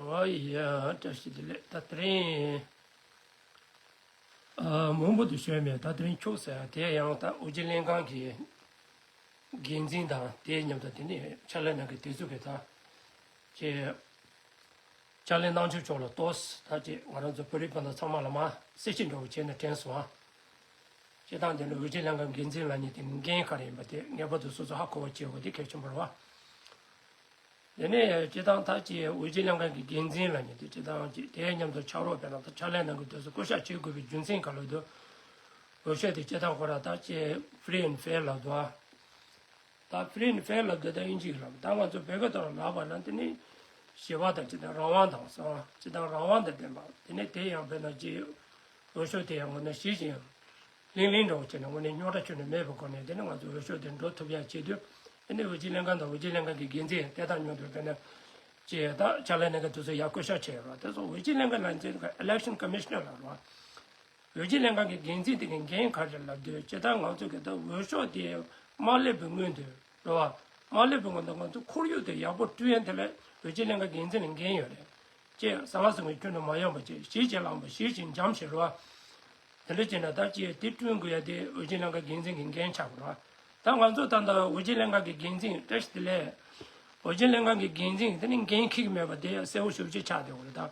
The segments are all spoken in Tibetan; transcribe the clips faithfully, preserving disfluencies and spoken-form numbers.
ཨ་ཡ། བཀྲ་ཤིས་བདེ་ལེགས། ད་དེ་རིང་ཨ་མང་པོ་འདུག་ཤོད་མེད། ད་དེ་རིང་ཁྱུག་ཟེར་དེ་ཡང་ད་དབུས་སྤྱི་ལྷན་ཁང་གི་འགན་འཛིན་དང་དེའི་མཉམ་དུ་དེ་ནས་ཕྱག་ལས་གནང་མཁན་དེ་ཚོ་གི་ད་ཅེ་ཕྱག་ལས་གནང་ཕྱོགས་ཕྱོགས་ལ་ཏོག་ཙམ་ད་ཅེ་ང་རང་ཚོ་བོད་རིགས་སྤུན་ཟླ་ཚང་མ་ལ་མ་གསལ་བཤད་འདྲ་བོ་བྱས་ནས་དྲན་སོང་ཨ། སྤྱིར་བཏང་དེ་ནི་དབུས་སྤྱི་ལྷན་ཁང་འགན་འཛིན་ལབ་མཁན་དེ་འགན་ག་རེ་ཡིན་པ་དེ་ངེས་པར་དུ་སོ་སོ་ཧ་གོ་བ་བྱེད་དགོས་དེ་གལ་ཆེན་པོ་རེད་བ། དེ་ནས་སྤྱིར་བཏང་ད་ཅི་དབུས་སྤྱི་ལྷན་ཁང་གི་འགན་འཛིན་ལབ་མཁན་དེ་སྤྱིར་བཏང་ཅི་དེའི་མཉམ་དུ་ཕྱག་རོགས་དཔེར་ན་ད་ཕྱག་ལས་གནང་གི་དུས་སུ་བསྐོ་བཞག་བྱེད་དགོས་པའི་རྒྱུ་མཚན་ག་ལ་འདུག་འོས་ཤོག་དེ་སྤྱིར་བཏང་ཁོ་རང་ད་ཅི་free and fair ལབ་འདུག་ཨ། ད་free and fair ལབ་དུས་ད་དབྱིན་ཇིའི་ལབ་ད་ང་ཚོ་བོད་སྐད་ཐོག་ལ་ལབ་པ་ན་དེ་ནི་ཞི་བ་དང་ཅི་དང་རང་དབང་དང་སོ་ཅི་དང་རང་དབང་དང་ལྡན་པ་དེ་ནི་དེ་ཡང་དཔེར་ན་ཅི་འོས་ཤོག་དེ་ཡང་ངོ་ན་ཞི་ཞིང་ལིང་ལིང་འདྲ་བོ་བྱས་ནས་དངོས་གནས་རྙོག་དྲ་ཁྱོན་ནས་མེད་པའི་སྒོ་ནས་དེ་ནི་ང་ཚོ་འོས་ཤོག་དེ་འགྲོ་ཐུབ་ཡག་བྱེད་དུས་དེ་ནི་དབུས་སྤྱི་ལྷན་ཁང་དང་དབུས་སྤྱི་ལྷན་ཁང་གི་འགན་འཛིན་དེ་དང་མཉམ་དུ་དཔེར་ན་ཅི་ད་ཕྱག་ལས་གནང་མཁན་དེ་ཚོ་ཡར་བསྐོ་བཞག་བྱས་ཡོད་རེད་བ། དེ་ཚོ་དབུས་སྤྱི་ལྷན་ཁང་ལ་འཛིན་ག་election commissioner ལབ་རེད་བ། འོས་སྦྱོར་ལྷན་ཁང་གི་འགན་འཛིན་དེ་གི་འགན་ག་རེ་ལབ་དུས་སྤྱིར་བཏང་ང་ཚོ་གི་ད་འོས་ཤོག་དེ་མ་སླེབས་པའི་སྔོན་དུ་རེད་བ། མ་སླེབས་པའི་སྔོན་དུ་ང་ཚོ་ཁོར་ཡུག་དེ་ཡག་པོ་བསྐྲུན་ཡ་དེ་ལ་འོས་སྦྱོར་ལྷན་ཁང་འགན་འཛིན་ལ་འགན་ཡོད་རེད། ཅེས་ཟང་ངེ་ཟིང་ངེ་ཁྱོན་ནས་མ་ཡོང་བ་བྱས་གཞིས་བྱེས་ལངས་པ་གཞིས་བྱེས་འཇམ་ཞིང་རེད་བ། དེ་འདྲ་བྱས་ན་ད་ཅེས་དེ་བསྐྲུན་དགོས་ཡ་དེ་འོས་སྦྱོར་ལྷན་ཁང་འགན་འཛིན་གི་འགན་ཆགས་པ་རེད་བ། ད་ང་ཚོ་ད་ལྟ་འོས་སྦྱོར་ལྷན་ཁང་གི་འགན་འཛིན་བཀྲ་ཤིས་བདེ་ལེགས། འོས་སྦྱོར་ལྷན་ཁང་གི་འགན་འཛིན་དེ་ནི་འགན་འཁྱེར་གི་མེད་པ་དེ་གསལ་བོ་ཞེ་པོ་ཅིག་ཆགས་བསྡད་ཡོད་རེད་ད།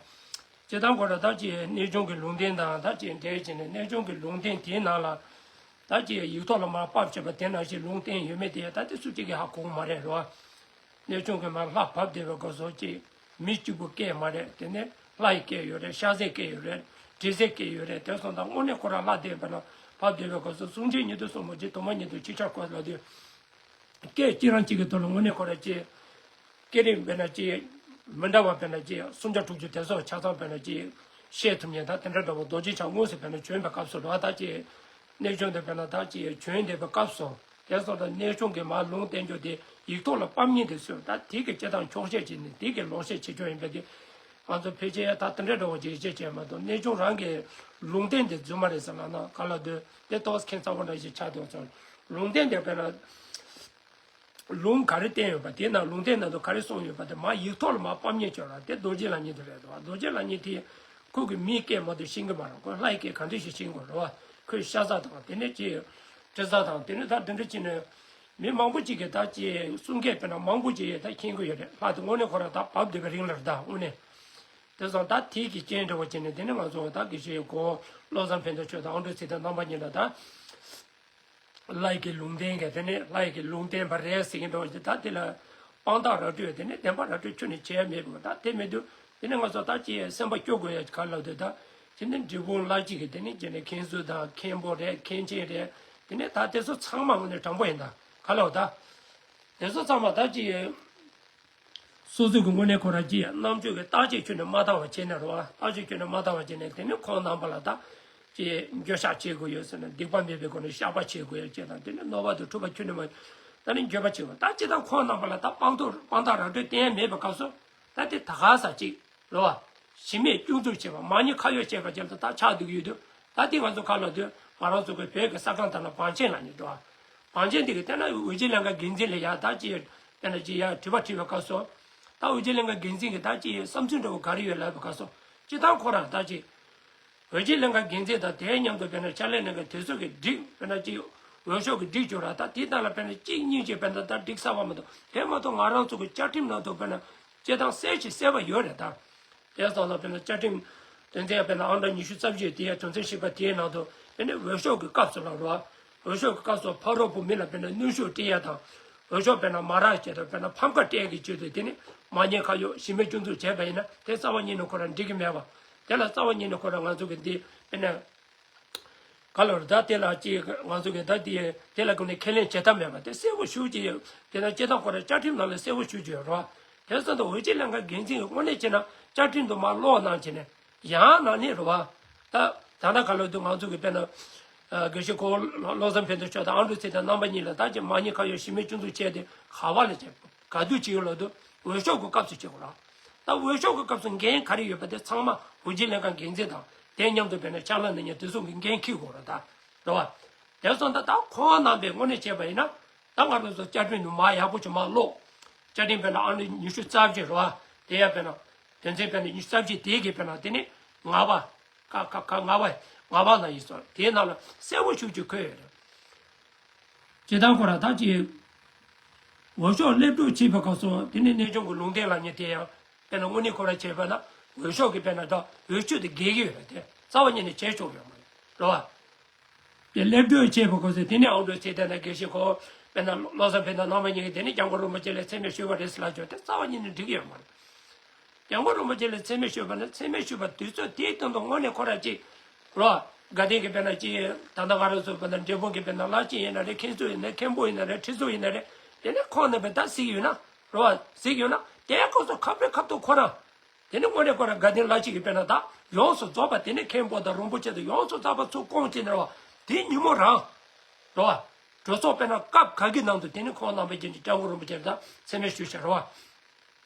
སྤྱིར་བཏང་ཁོ་རང་ད་ཅི་གནས་ཆུང་གི་ལུང་བསྟན་དང་ད་ཅི་འབྲེལ་བྱས་ནས་གནས་ཆུང་གི་ལུང་བསྟན་དེའི་ནང་ལ་ད་ཅི་ཡིག་ཐོག་ལ་མར་ཕབ་བྱས་པ་དེ་ནང་བཞིན་ལུང་བསྟན་ཡོད་མེད་དེ་ད་དེ་སུ་གཅིག་གིས་ཧ་གོ་གི་མ་རེད་རོ། གནས་ཆུང་གི་མར་ལྷ་ཕབ་བསྡད་པའི་སྐབས་སུ་ཅི་མི་གཅིག་པུ་སྐད་མ་རེད། དེ་ནས་ལྷ་ཡི་སྐད་ཡོད་རེད། ཤ་ཟའི་སྐད་ཡོད་རེད། དྲི་ཟའི་སྐད་ཡོད་རེད། དེ་སོང་ཙང་དངོས་གནས་ཁོ་རང་ལྷ་བསྡད་པ་ན་ཕབ་བསྡད་པའི་སྐབས་སུ་གསུང་ཆོས་ཉིད་དུ་གསུངས་པ་ཅི་དུ་མ་ཉིད་དུ་ཅི་ཆགས་དགོས་ལབ་དུས། སྐད་གཅིག་རང་གཅིག་གི་ཐོག་ལ་དངོས་གནས་ཁོ་རང་ཅི། སྐད་རིགས་དཔེར་ན་ཅི། མི་འདྲ་བ་དཔེར་ན་ཅི་སུམ་བརྒྱ་དྲུག་ཅུ་དེ་ཚོ་ཆ་ཚང་དཔེར་ན་ཅི། བཤད་ཐུབ་མཁན་ད་དེ་འདྲ་འདྲ་བོ་རྡོ་རྗེ་འཆང་དངོས་སུ་དཔེར་ན་བྱོན་པའི་སྐབས་སུ་ར་ད་ཅི། གནས་ཆུང་དེ་དཔེར་ན་ད་ཅི་བྱོན་བསྡད་པའི་སྐབས་སུ། དེ་སོང་ཙང་གནས་ཆུང་གི་མར་ལུང་བསྟན་རྒྱུ་དེ་ཡིག་ཐོག་ལ་ཕབ་མཁན་དེ་ཚོས་ད་དེ་གི་སྤྱི་དང་འཁྱོག་བཤད་བྱས་ནས་དེ་གི་ལོག་བཤད་བྱེད་ཆོག་ཡིན་པས་དེ། ང་ཚོ་ཕལ་ཆེར་ད་དེ་འདྲ་འདྲ་བོ་ཅིག་བྱེད་བྱས་མ་གཏོགས་གནས་ཆུང་རང་གི་ལུང་བསྟན་དེ་རྫུན་མ་རེད་ཟེར་ལབ་ན་ག་ལ་འདོད་དེ་ཏོག་ཙམ་ཁྱད་མཚར་པོ་འདྲ་ཞིག་ཆགས་འདུག་ཙང་ལུང་བསྟན་དེ་དཔེར་ན། ལུང་ག་རེ་བསྟན་ཡོད་པ་དེ་ནང་ལུང་བསྟན་ནང་དུ་ག་རེ་གསུངས་ཡོད་པ་དེ་མར་ཡིག་ཐོག་ལ་མར་ཕབ་མཁན་ཅིག་ཡོད་ར་དེ་རྡོ་རྗེ་ལབ་མཁན་དེ་རེད་དོ། རྡོ་རྗེ་ལབ་མཁན་དེ་ཁོ་གི་མིའི་སྐད་མ་གཏོགས་ཤེས་ཀྱི་མ་རེད། ཁོ་ལྷ་ཡི་སྐད་ག་འདྲ་ཞིག་ཤེས་དགོས་རེད་བ། ཁོས་ཤ་ཟ་དང་དེ་ནས་ཅི། དྲི་ཟ་དང་དེ་ནས་ད་འདི་འདྲ་ཅི་ནས། མི་མང་པོ་ཅིག་གིས་ད་ཅི་གསུང་སྐད་དཔེར་ན་མང་པོ་ཅིག་ཡོད་ད་མཁྱེན་གྱི་ཡོད་རེད། ལྷ་དེ་དངོས་གནས་ཁོ་རང་ད་བབས་བསྡད་པའི་རིང་ལ་རེད་ད་དངོས་གནས། དེ་སོང་ད་དེ་གི་རྐྱེན་འདྲ་བོ་བྱས་ནས་དེ་ནས་ང་ཚོ་ད་དགེ་བཤེས་གོ་བློ་བཟང་ཕན་ཐོགས་ཆོས་དང་ཨ་འབྲུག་ཚེ་བརྟན་རྣམ་པ་གཉིས་ལ་ད། ལྷ་ཡི་གི་ལུང་བསྟན་གྱི་དེ་ནས་ལྷ་ཡི་གི་ལུང་བསྟན་པ་རེད་ཟེར་གྱི་འདུག་ད་དེ་ལ་དཔང་རྟགས་ར་སྤྲོད་དེ་ནས་བདེན་པ་ར་སྤྲོད་ཁྱོན་ནས་བྱས་མེད་པ་ད་དེ་མེད་དུས་དེ་ནས་ང་ཚོ་ད་ཅི་སེམས་པ་སྐྱོ་དགོས་ཡ་ག་ལ་འདུག་ད་དེ་ནས་འབྲས་སྤུངས་ལྷ་གཅིག་གི་དེ་ནས་དེ་ནས་མཁན་ཟུར་དང་མཁན་པོ་རེད་མཁན་ཆེན་རེད་དེ་ནས་ད་དེ་ཚོ་ཚང་མ་དངོས་གནས་དྲང་པོ་ཡིན་ད་ག་ལ་འོ་ད་དེ་ཚོ་ཚང་མ་ད་ཅི། སོ་སོ་གི་དངོས་གནས་ཁོ་རང་གི་རྣམ་དཔྱོད་ཀྱི་བརྟག་དཔྱད་ཁྱོན་ནས་མ་བཏང་བ་བྱས་ནས་རེད་བ། བརྟག་དཔྱད་ཁྱོན་ནས་མ་བཏང་བ་བྱས་ནས་དེ་ནི་ཁོང་རྣམ་པ་ལ་ད་ཅི་འགྱོད་བཤགས་བྱེད་དགོས་ཡོད་ཟེར་ནས་སྡིག་པ་མེད་པའི་སྒོ་ནས་བཤགས་པ་བྱེད་དགོས་ཡོད་ཅེས་དང་དེ་ནི་གནོད་པ་དང་འཁྲུལ་པ་ཁྱོན་ནས་མ་ད་ནི་འགྱོད་པ་བྱེད་དགོས། ད་ཅི་ད་ཁོང་རྣམ་པ་ལ་ད་དཔང་རྟགས་དཔང་རྟགས་ར་སྤྲོད་བསྟན་ཡ་མེད་པའི་སྐབས་སུ་ད་དེ་ད་ག་ས་ཅིག་རེད་བ། གཞི་མེད་སྐྱོན་འཛུགས་བྱེད་པ་མ་ཉེས་ཁ་གཡོགས་བྱེད་པ་ཅན་དུ་ད་ཆགས་བསྡད་ཀྱི་ཡོད་དུས་ད་དེ་ང་ཚོ་ཁ་ལ་དུས་ང་རང་ཚོ་གི་བོད་ཀྱི་ས་ཁང་དག་ལ་བང་ཆེན་ལ་ཉེ་འགྲོ་བ། བང་ཆེན་དེ་གི་བལྟས་ན་དབུས་སྤྱི་ལྷན་ཁང་འགན་འཛིན་ལ་ཡ་ད་ཅི་བལྟས་ན་ཅི་ཡ་དྲི་བ་དྲིས་པའི་སྐབས་སུ། ད་དབུས་སྤྱི་ལྷན་ཁང་འགན་འཛིན་གི་ད་ཅི་བསམ་ཚུལ་འདྲ་བོ་ག་རེ་ཡོད་ལབ་པའི་སྐབས་སུ། སྤྱི་བཏང་ཁོ་རང་ད་ཅི། དབུས་སྤྱི་ལྷན་ཁང་འགན་འཛིན་དང་དེའི་མཉམ་དུ་བལྟས་ན་ཕྱག་ལས་གནང་མཁན་དེ་ཚོ་གི་སྒྲིག་བལྟས་ན་ཅི། འོས་ཤོག་གི་སྒྲིག་སྦྱོར་ར་ད་དེ་དག་ལ་བལྟས་ན་གཅིག་གཉིས་ཅིག་བལྟས་ན་ད་སྒྲིག་གསར་བ་མ་གཏོགས་དེ་མ་གཏོགས་ང་རང་ཚོ་གི་བཅའ་ཁྲིམས་ནང་དུ་བལྟས་ན་སྤྱི་བཏང་གསལ་ཞིང་གསལ་བ་ཡོད་རེད་ད། དེ་སོགས་ལ་དཔེར་ན་བཅའ་ཁྲིམས་དོན་ཚན་དཔེར་ན་ཨང་གྲངས་ཉི་ཤུ་རྩ་བཞི་དེའི་དོན་ཚན་བཞི་པ་དེའི་ནང་དུ་དཔེར་ན་འོས་ཤོག་གི་སྐབས་སུ་ལ་རོ། འོས་ཤོག་གི་སྐབས་སུ་ཕ་རོལ་པོ་མི་ལ་དཔེར་ན་གནོན་ཤུགས་སྤྲད་ཡ་དང་། འོས་ཤོག་དཔེར་ན་མ་རག་བྱས་དང་དཔེར་ན་ཕམ་ཁ་སྤྲད་ཀྱི་བྱས་ཏེ་དེ་ནི་མ་ཉེས་ཁ་གཡོགས་གཞི་མེད་སྐྱོན་འཛུགས་བྱས་པ་ཡིན་ན་དེ་རྩ་བ་ཉིད་ནས་ཁོ་རང་འགྲིག་གི་མེད་པ། དེ་ལ་རྩ་བ་ཉིད་ནས་ཁོ་རང་ང་ཚོ་གི་འདི་དཔེར་ན། ག་ལ་རུ་ད་དེ་ལ་ཅིག་ང་ཚོ་གི་ད་དེ་དེ་ལ་གོ་ནས་ཁས་ལེན་བྱེད་ཐབས་མེད་པ་དེ་གསལ་པོ་ཞུ་ཅིག་ཡོད། དེ་ན་སྤྱི་བཏང་ཁོ་ར་བཅའ་ཁྲིམས་ནང་ལ་གསལ་པོ་ཞུ་ཅིག་ཡོད་རོ། དེ་ཚོ་ད་འོས་སྦྱོར་ལྷན་ཁང་འགན་འཛིན་གྱི་དངོས་གནས་བྱས་ན་བཅའ་ཁྲིམས་དུ་མ་ཀློག་གནང་བྱས་ནས་ཡང་ན་ནི་རོ། ད་ད་ལྟ་ག་ལ་དུ་ང་ཚོ་གི་དཔེར་ན། དགེ་བཤེས་ཁོ་བློ་བཟང་ཕན་ཚུན་ཆོས་དང་ཨ་འབྲུག་ཚེ་དང་རྣམ་པ་གཉིས་ལ་ད་ཅིག་མ་ཉེས་ཁ་གཡོགས་གཞི་མེད་སྐྱོན་འཛུགས་བྱས་ཏེ་ག་བ་ལ་བྱས། ག་དུས་བྱེད་ཡོད་ལ་དུ་འོས་ཤོག་གི་སྐབས་སུ་བྱེད་དགོས་ར། ད་འོས་ཤོག་གི་སྐབས་སུ་འགན་ག་རེ་ཡོད་པ་དེ་ཚང་མ་དབུས་སྤྱི་ལྷན་ཁང་འགན་འཛིན་དང་དེ་མཉམ་དུ་བྱས་ན་ཕྱག་ལས་གནང་མཁན་དེ་ཚོ་གི་འགན་འཁྱེར་དགོས་ར་ད། རེད་བ། དེ་སོང་ད་ད་ཁོང་རྣམ་པས་དངོས་གནས་བྱས་པ་ཡིན་ན་ད་ང་རང་ཚོ་བཅའ་ཁྲིམས་ནང་མ་ཡག་པོ་ཅིག་མ་ཀློག་བཅའ་ཁྲིམས་དཔེར་ན་ཨང་ཉི་ཤུ་རྩ་བཞི་རེད་བ། དེ་ཡང་དཔེར་ན། དོན་ཚན་དཔེར་ན་ཉི་ཤུ་རྩ་བཞི་དེའི་གི་དཔེར་ན་དེ་ནི་ལྔ་པ། ཀ་ཀ་ཀ་ལྔ་པ། ལྔ་པ་ན་ཡིན་སོང་། དེའི་ནང་ལ་གསལ་པོ་ཞེ་པོ་ཅིག་འཁོད་ཡོད་རེད། སྤྱིར་བཏང་ཁོ་རང་ད་ཅིག་འོས་ཤོག་སླེབས་འགྲོ་བྱེད་པའི་སྐབས་སུ་དེ་ནི་གནས་ཆུང་གི་ལུང་བསྟན་ལ་ཉེ་དེ་ཡང་དཔེར་ན་དངོས་གནས་ཁོ་རང་བྱས་པ་ན་འོས་ཤོག་གི་དཔེར་ན་ད་འོས་ཆོས་དེ་འགལ་གྱི་ཡོད་རེད། དེ་རྩ་བ་ཉིད་ནས་བྱས་ཆོག་ཡོད་མ་རེད། རེད་བ། དེ་སླེབས་འགྲོ་བྱེད་པའི་སྐབས་སུ་དེ་ནི་ཨང་གྲངས་ཚད་ལྡན་ན་དགེ་བཤེས་ཁོ་དཔེར་ན་བློ་བཟང་ཕན་དང་རྣམ་པ་གཉིས་ཀྱིས་དེ་ནི་སྐྱབས་མགོན་རིན་པོ་ཆེ་ལ་མཚན་སྨད་ཞུས་པ་རེད་ཟེར་ལབ་ཆོག་དེ་རྩ་བ་ཉིད་ནས་འགྲིག་གི་ཡོད་མ་རེད། སྐྱབས་མགོན་རིན་པོ་ཆེ་ལ་མཚན་སྨད་ཞུས་པ་ནི་མཚན་སྨད་ཞུས་པ་དུས་ཚོད་དེའི་སྟེང་དུ་དངོས་གནས་ཁོ་རང་ཅིག་རོ། དགའ་ལྡན་གྱི་དཔེར་ན་ཅིག་ད་ལྟ་ང་རང་ཚོ་དཔེར་ན་འབྲས་སྤུངས་ཀྱི་དཔེར་ན་བླ་ཆེན་ཡིན་ན་རེད། མཁན་ཟུར་ཡིན་ན་མཁན་པོ་ཡིན་ན་རེད། ཁྲི་ཟུར་ཡིན་ན་རེད། དེ་ནས་ཁོང་རྣམ་པས་ད་གཟིགས་ཡོད་ན་རོ། གཟིགས་ཡོད་ན་དེའི་སྐབས་སུ་ཁ་ཕྱོགས་ཁ་ཐུག་ཁོ་རང་དེ་ནས་དངོས་གནས་ཁོ་རང་དགའ་ལྡན་བླ་སྤྱི་གི་དཔེར་ན་ད་ཡོངས་སུ་རྫོགས་པ་དེ་ནས་མཁན་པོ་དང་རིན་པོ་ཆེ་དང་ཡོངས་སུ་རྫོགས་པ་ཚུར་བསྐོངས་བྱས་ནས་རོ། དེ་ཉིན་མོ་རང་རོ། གྲོས་ཚོགས་དཔེར་ན་སྐབས་ག་གི་ནང་དུ་དེ་ནས་ཁོང་རྣམ་པས་ཀྱིས་སྐྱབས་མགོན་རིན་པོ་ཆེ་ལ་ད་མཚན་སྨད་ཞུས་བཞག་རོ།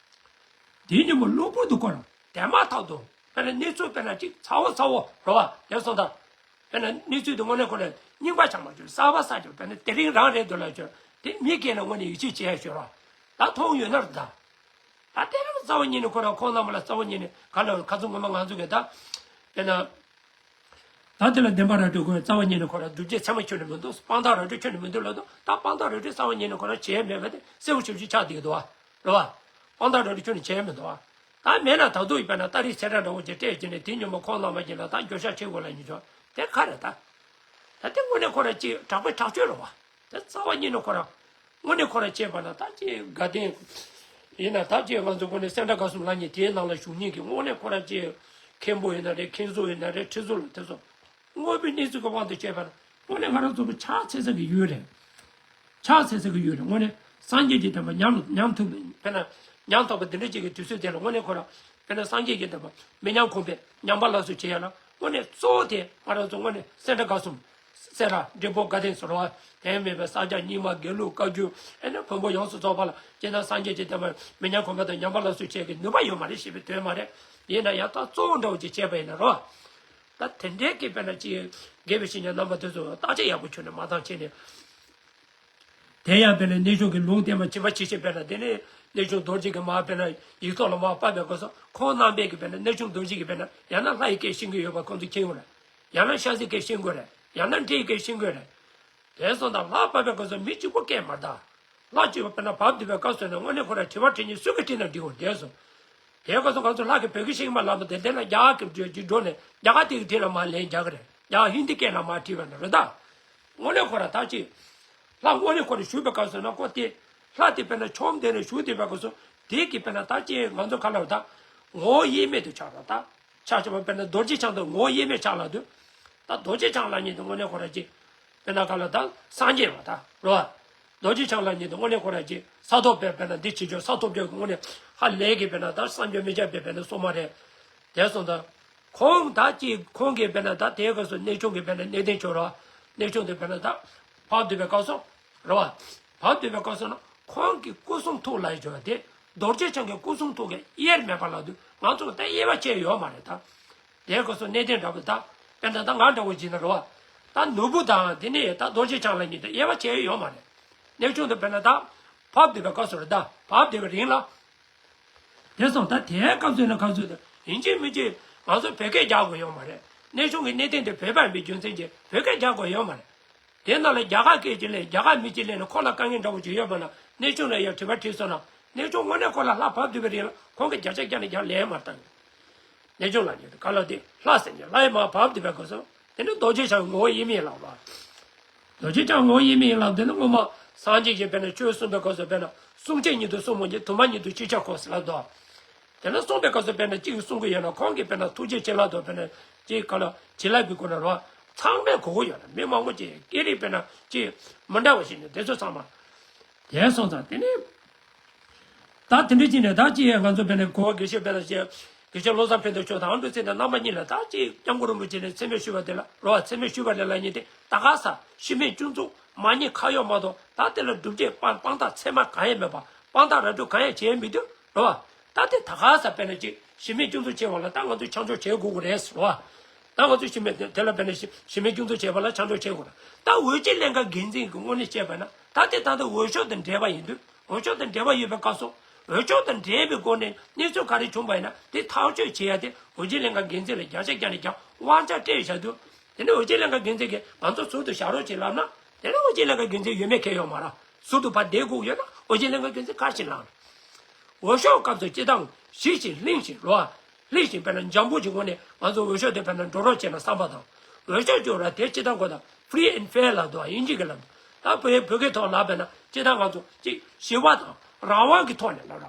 དེའི་ཉིན་མོ་གློ་བུར་དུ་ཁོ་རང་དེ་མ་ཐག་ཏུ་དཔེར་ན་གནས་ཚུལ་དཔེར་ན་ཅིག་ཚ་བོ་ཚ་བོ་རོ་བ་དེ་སོང་ད། དཔེར་ན་གནས་ཚུལ་དེ་དངོས་གནས་ཁོ་རང་རྙིང་པ་ཆགས་མ་བྱུང་། གསར་པ་ཆགས་བྱུང་། དཔེར་ན་དེ་རིང་རང་རེད་འདུག་ལབ་བྱུང་། དེ་མི་སྒེར་ནས་དངོས་གནས་ཡིད་ཆེས་བྱེད་ཡ་ཞོར་བ་ད་མཐོང་ཡོད་ན་རེད་ད། ད་དེ་རིང་རྩ་བ་ཉིད་ནས་ཁོ་རང་ཁོང་རྣམ་པ་ལ་རྩ་བ་ཉིད་ནས་ག་ལ་ཁ་ཚུགས་ངོ་མ་ང་ཚོ་གི་ད། དཔེར་ན། ད་དེ་ལ་བདེན་པ་ར་སྤྲོད་དགོས། རྩ་བ་ཉིད་ནས་ཁོ་རང་སྒྲུབ་བྱེད་ཚད་མ་ཁྱོན་ནས་མི་འདུག་དཔང་རྟགས་ར་སྤྲོད་ཁྱོན་ནས་མི་འདུག་ལབ་འདུག་ད་དཔང་རྟགས་ར་སྤྲོད་རྩ་བ་ཉིད་ནས་ཁོ་རང་བྱས་མེད་པ་དེ་གསལ་པོ་ཞེ་པོ་ཅིག་ཆགས་བསྡད་ཀྱི་འདུག་བ། རེད་བ། དཔང་རྟགས་ར་སྤྲོད་ཁྱོན་ནས་བྱས་མི་འདུག་བ། ད་མེད་ན་ད་དུང་ཡིན་པ་ན་ཏ་རིག་ཚེས་གྲངས་འདྲ་བོ་ཅིག་སྤྲད་བྱས་ནས་དེ་ཉིན་མོ་ཁོང་རྣམ་པ་ཅིག་ལ་ད་འགྱོད་བཤགས་བྱེད་དགོས་ལབ་ཡིན་ཆོག་དེ་ག་རེད་ད། ད་དེ་དངོས་གནས་ཁོ་རང་ཅིག་དྲག་པོའི་དྲག་སྤྱོད་རེད་བ། དེ་རྩ་བ་ཉིད་ནས་ཁོ་རང་། དངོས་གནས་ཁོ་རང་བྱས་པ་ན་ད་ཅིག་དགའ་ལྡན། ཡིན་ན་ད་ཅིག་ང་ཚོ་དངོས་གནས་སེ་འབྲས་དགའ་གསུམ་ལབ་མཁན་དེའི་ནང་ལ་ཞུགས་མཁན་གྱི་དངོས་གནས་ཁོ་རང་ཅིག་མཁན་པོ་ཡིན་ན་རེད། མཁན་ཟུར་ཡིན་ན་རེད། ཁྲི་ཟུར་ལ་དེ་ཚོ། དངོས་པོའི་གནས་ཚུལ་གྱི་དབང་དུ་བྱས་པ་ན་དངོས་གནས་ང་རང་ཚོ་ཕྱག་འཚལ་ས་གི་ཡུལ་རེད། ཕྱག་འཚལ་ས་གི་ཡུལ་རེད། དངོས་གནས་སངས་རྒྱས་ཀྱི་བསྟན་པ་ཉམས་ཉམས་ཐུབ་པའི་དཔེར་ན་ཉམས་ཐོབ་པ་འདི་འདྲ་ཅིག་གི་དུས་ཚོད་དེ་ལ་དངོས་གནས་ཁོ་རང་དཔེར་ན་སངས་རྒྱས་ཀྱི་བསྟན་པ་མི་ཉམས་གོང་འཕེལ་ཉམས་པ་སླར་གསོ་བྱེད་ཡ་ལ་དངོས་གནས་གཙོ་བོ་དེ་ང་རང་ཚོ་དངོས་གནས་སེ་འབྲས་དགའ་གསུམ། སེ་ར་འབྲས་སྤུངས་དགའ་ལྡན་ཟེར་བ། དེ་མེད་པའི་ས་སྐྱ་རྙིང་མ་དགེ་ལུགས་བཀའ་བརྒྱུད་ཨེ་ནི་བོན་པོ་ཡོངས་སུ་རྫོགས་པ་ལ་སྤྱིར་བཏང་སངས་རྒྱས་ཀྱི་བསྟན་པ་མི་ཉམས་གོང་འཕེལ་དང་ཉམས་པ་སླར་གསོ་བྱེད་ཀྱི་ནུས་པ་ཡོད་མ་རེད་ཞེས་པའི་དོན་མ་རེད། ཡིན་ན་ཡང་ད་གཙོ་བོ་འདྲ་བོ་ཅིག་བྱས་པ་ཡིན་ན་རོ། ད་དེ་འདྲའི་གི་དཔེར་ན་ཅིག་དགེ་བའི་བཤེས་གཉེན་རྣམ་པ་དེ་ཚོ་བརྟག་དཔྱད་ཡག་པོ་བྱུང་ནས་མ་བཏང་བྱས་ནས། དེ་ཡང་དཔེར་ན་གནས་ཆུང་གི་ལུང་བསྟན་པ་ཇི་མ་ཇི་བཞིན་དཔེར་ན་དེ་ནས་གནས་ཆུང་རྡོ་རྗེ་གི་མ་དཔེར་ན་ཡིག་ཐོག་ལ་མ་ཕབ་པའི་སྐབས་སུ་ཁོང་རྣམ་པས་ཀྱི་དཔེར་ན་གནས་ཆུང་རྡོ་རྗེ་གི་དཔེར་ན་ཡང་ན་ལྷ་ཡི་སྐད་ཤེས་ཀྱི་ཡོད་པ་ཁོང་ཚོས་མཁྱེན་དགོས་རེད། ཡང་ན་ཤ་ཟའི་སྐད་ཤེས་དགོས་རེད། ཡང་ན་འདྲེ་ཡི་སྐད་ཤེས་དགོས་རེད། དེ་སོང་ཙང་ལྷ་བབས་པའི་སྐབས་སུ་མི་གཅིག་པུ་སྐད་མ་བརྡ། ལྷ་གཅིག་པུ་དཔེར་ན་བབས་བསྡད་པའི་སྐབས་སུ་ནས་དངོས་གནས་ཁོ་རང་དྲི་བ་དྲི་མཁན་སུ་གིས་དྲིས་ན་འགྲིག་གོ་དེ་སོང་། དེའི་སྐབས་སུ་ང་ཚོ་ལྷ་གིས་བོད་སྐད་ཤེས་ཀྱི་མ་ལབ་པ་དེ་དེ་ལ་རྒྱ་གར་གྱི་འགྲོས་ཀྱི་འགྲོ་ནས་རྒྱ་གར་དེ་གི་དྲིས་ལ་མ་ལན་རྒྱག་གི་རེད། རྒྱ་གར་ཧིན་དི་སྐད་ལ་མ་དྲིས་པ་ན་རེད་ད། དངོས་གནས་ཁོ་རང་ད་ཅིག་ལྷ་དངོས་གནས་ཁོ་རང་བཞུགས་པའི་སྐབས་སུ་ན་ཁོ་དེ་ལྷ་དེ་དཔེར་ན་ཆོམ་དེ་ནས་བཞུགས་བསྡད་པའི་སྐབས་སུ་དེ་གི་དཔེར་ན་ད་ཅིག་ང་ཚོ་ག་ལ་ད་ངོ་བོ་དབྱེར་མེད་དུ་ཆགས་རོགས་ད། ཆ་ཆ་བ་དཔེར་ན་རྡོ་རྗེ་འཆང་དང་ངོ་བོ་དབྱེར་མེད་ཆགས་ལ་དུས། ད་རྡོ་རྗེ་འཆང་ལབ་མཁན་དེ་དངོས་གནས་ཁོ་རང་ཅིག་དཔེར་ན་ག་ལ་ད་སངས་རྒྱས་པ་ད་རོ། རྡོ་རྗེ་འཆང་ལབ་མཁན་དེ་དངོས་གནས་ཁོ་རང་ཅིག་ས་ཐོབ་པའི་དཔེར་ན་འདི་བྱེད་ཆོག་ས་ཐོབ་ཆོག་གི་དངོས་གནས་ཧ་ལས་ཀྱི་དཔེར་ན་ད་བསམ་བརྗོད་མི་བྱ་བའི་དཔེར་ན་སོ་མ་རེད། དེ་སོང་ད། ཁོང་ད་ཅིག་ཁོང་གིས་དཔེར་ན་ད་དེའི་སྐབས་སུ་གནས་ཆུང་གི་དཔེར་ན་གནས་བརྟན་ཆོག་རོ། གནས་ཆུང་དེ་དཔེར་ན་ད་བབས་བསྡད་པའི་སྐབས་སུ་རོ། བབས་བསྡད་པའི་སྐབས་སུ་ན་ཁོང་གི་སྐུ་གསུང་ཐུགས་ལ་ཡི་ཆོག་དེ། རྡོ་རྗེ་འཆང་གི་སྐུ་གསུང་ཐུགས་ཀྱི་དབྱེར་མེད་པ་ལ་དུས་ང་ཚོ་ད་དབྱེ་བ་ཕྱེ་ཡོད་མ་རེད་ད། དེའི་སྐབས་སུ་གནས་བརྟན་འདྲ་པོ་ད། དཔེར་ན་ད་ང་འདྲ་བོ་བྱས་ན་རེད་བ། ད་ནོར་བུ་དང་དེ་ནས་ད་རྡོ་རྗེ་འཆང་ལབ་མཁན་དེ་དབྱེ་བ་ཕྱེ་ཡོད་མ་རེད། གནས་ཆུང་དུ་དཔེར་ན་ད། བབས་བསྡད་པའི་སྐབས་སུ་རེད་ད། བབས་བསྡད་པའི་རིང་ལ། དེ་སོང་ད་དེའི་སྐབས་སུ་ན་སྐབས་སུ་ད་ཡིན་གཅིག་མིན་གཅིག་ང་ཚོ་བོད་སྐད་རྒྱག་དགོས་ཡོད་མ་རེད། གནས་ཆུང་གི་གནས་བརྟན་དེ་བོད་པ་ཡིན་པའི་རྒྱུ་མཚན་གྱིས་བོད་སྐད་རྒྱག་དགོས་ཡོད་མ་རེད། དེ་ནང་ལ་རྒྱ་གར་སྐད་ཅིག་ལས་རྒྱ་གར་མི་གཅིག་ལས་ནས་ཁོ་ལ་དཀའ་ངལ་འདྲ་བོ་ཅིག་ཡོད་པ་ན་གནས་ཆུང་ལ་ཡང་དྲི་བ་དྲིས་སོང་ན་གནས་ཆུང་དངོས་གནས་ཁོ་ལ་ལྷ་བབས་བསྡད་པའི་རིང་ལ་ཁོང་གིས་བརྒྱ་ཆ་བརྒྱ་ནས་བརྒྱ་ལན་མ་བཏང་། གནས་ཆུང་ལ་ཉེ་དུ་ག་ལ་དེ་ལྷ་ཟེར་ཉེ་ལྷ་ཡི་མ་བབས་བསྡད་པའི་སྐབས་སུ་དེ་ནི་རྡོ་རྗེ་འཆང་ངོ་བོ་དབྱེར་མེད་ལགས་པ། རྡོ་རྗེ་འཆང་ངོ་བོ་དབྱེར་མེད་ལགས་དེ་ནི་སྔོན་མ་སངས་རྒྱས་ཀྱིས་དཔེར་ན་ཆོས་གསུངས་པའི་སྐབས་སུ་དཔེར་ན་གསུང་ཆོས་ཉིད་དུ་གསུངས་མོད་ཀྱི་དུ་མ་ཉིད་དུ་ཅི་བྱ་གོ་ཟེར་ལབ་དོ། དེ་ནི་གསུངས་པའི་སྐབས་སུ་དཔེར་ན་གཅིག་གིས་གསུང་གི་ཡོད་ན་ཁོང་གིས་དཔེར་ན་ཐུགས་རྗེ་ཆེ་ལགས་དོ་དཔེར་ན་གཅིག་ག་ལ་བྱིན་རླབས་ཀྱི་སྒོ་ནས་རོ། ཚང་མས་གོ་གི་ཡོད་ན་མི་མང་པོ་ཅིག་སྐད་རིགས་དཔེར་ན་གཅིག་མི་འདྲ་བ་ཞིག་ནས་དེ་ཚོ་ཚང་མ། དེ་སོང་ཙང་དེ་ནི། ད་དེ་འདྲ་ཅིག་ནས་ད་ཅི་ཡང་ང་ཚོ་དཔེར་ན་གོ་བ་དགེ་བཤེས་དཔེར་ན་ཅི་དགེ་བཤེས་བློ་བཟང་ཕན་ཐོགས་མཆོག་དང་ཨ་འབྲུག་ཚེ་དང་རྣམ་པ་གཉིས་ལ་ད་ཅི་སྐྱབས་མགོན་རིན་པོ་ཆེ་ནས་མཚན་སྨད་ཞུས་པ་དེ་ལ་རོ་བ་མཚན་སྨད་ཞུས་པ་ལས་ལ་ཉེ་དེ་ད་ག་ས་ཤི་རྨས་སྐྱོན་འཛུགས་མ་ཉེས་ཁ་གཡོག་མ་གཏོགས་ད་དེ་ལ་སྒྲུབ་བྱེད་དཔང་དཔང་རྟགས་ཚད་མ་གང་ཡང་མེད་པ་དཔང་རྟགས་ར་སྤྲོད་གང་ཡང་བྱས་མི་འདུག་རོ་བ། ད་དེ་ད་ག་ས་དཔེར་ན་ཅི་ཤི་རྨས་སྐྱོན་འཛུགས་བྱས་པ་ལ་ད་ང་ཚོས་ཆང་འཇོག་བྱེད་དགོས་ཀྱི་རེད་ཟེར་རོ་བ། ད་ང་ཚོས་ཤི་རྨས་དེ་དེ་ལ་དཔེར་ན་ཤི་ཤི་རྨས་སྐྱོན་འཛུགས་བྱས་པ་ལ་ཆང་འཇོག་བྱེད་དགོས་རེད། ད་འོས་སྦྱོར་ལྷན་ཁང་འགན་འཛིན་གྱི་ངོས་ནས་བཤད་པ་ན་ད་དེ་ད་ལྟ་འོས་ཤོག་དང་འབྲེལ་བ་ཡིན་དུས། འོས་ཤོག་དང་འབྲེལ་བ་ཡོད་པའི་སྐབས་སུ། འོས་ཤོག་དང་འབྲེལ་བའི་སྒོ་ནས་གནས་ཚུལ་ག་རེ་བྱུང་བ་ཡིན་ན་དེ་ཐག་གཅོད་བྱེད་ཡ་དེ་འོས་ཆེན་ལྷན་ཁང་འགན་འཛིན་ལ་བརྒྱ་ཆ་བརྒྱ་ནས་བརྒྱ་དབང་ཆ་སྤྲད་བཞག་དུས། དེ་ནས་འོས་ཆེན་ལྷན་ཁང་འགན་འཛིན་གྱིས་ང་ཚོ་ཟུར་དུ་བཞག་རོགས་བྱེད་ལབ་ན། དེ་ནས་འོས་ཆེན་ལྷན་ཁང་འགན་འཛིན་ཡོད་མེད་ཁྱད་ཡོད་མ་རེད། ཟུར་དུ་ཕར་བསྡད་དགོས་ཡོད་ན་འོས་ཆེན་ལྷན་ཁང་འགན་འཛིན་ག་རེ་བྱེད་ལབ་ན། འོས་ཤོག་སྐབས་སུ་སྤྱི་བཏང་ཞི་ཞིང་བརླིང་ཞིང་རོ། བརླིང་ཞིང་དཔེར་ན་འཇམ་པོ་ཞིག་ངོས་ནས་ང་ཚོ་འོས་ཤོག་དེ་དཔེར་ན་འགྲོ་རོགས་བྱེད་ན་བསམ་པ་དང་། འོས་ཤོག་འབྱོར་བ་དེ་སྤྱི་བཏང་གོ་ད་free and fair ལབ་འདུག་དབྱིན་ཇི་གི་ལབ་འདུག་ད་བོད་བོད་སྐད་ཐོག་ལབ་པས་ན་སྤྱི་བཏང་ང་ཚོ་གཅིག་ཞི་བ་དང་རང་དབང་གི་ཐོག་ནས་ལབ་ར།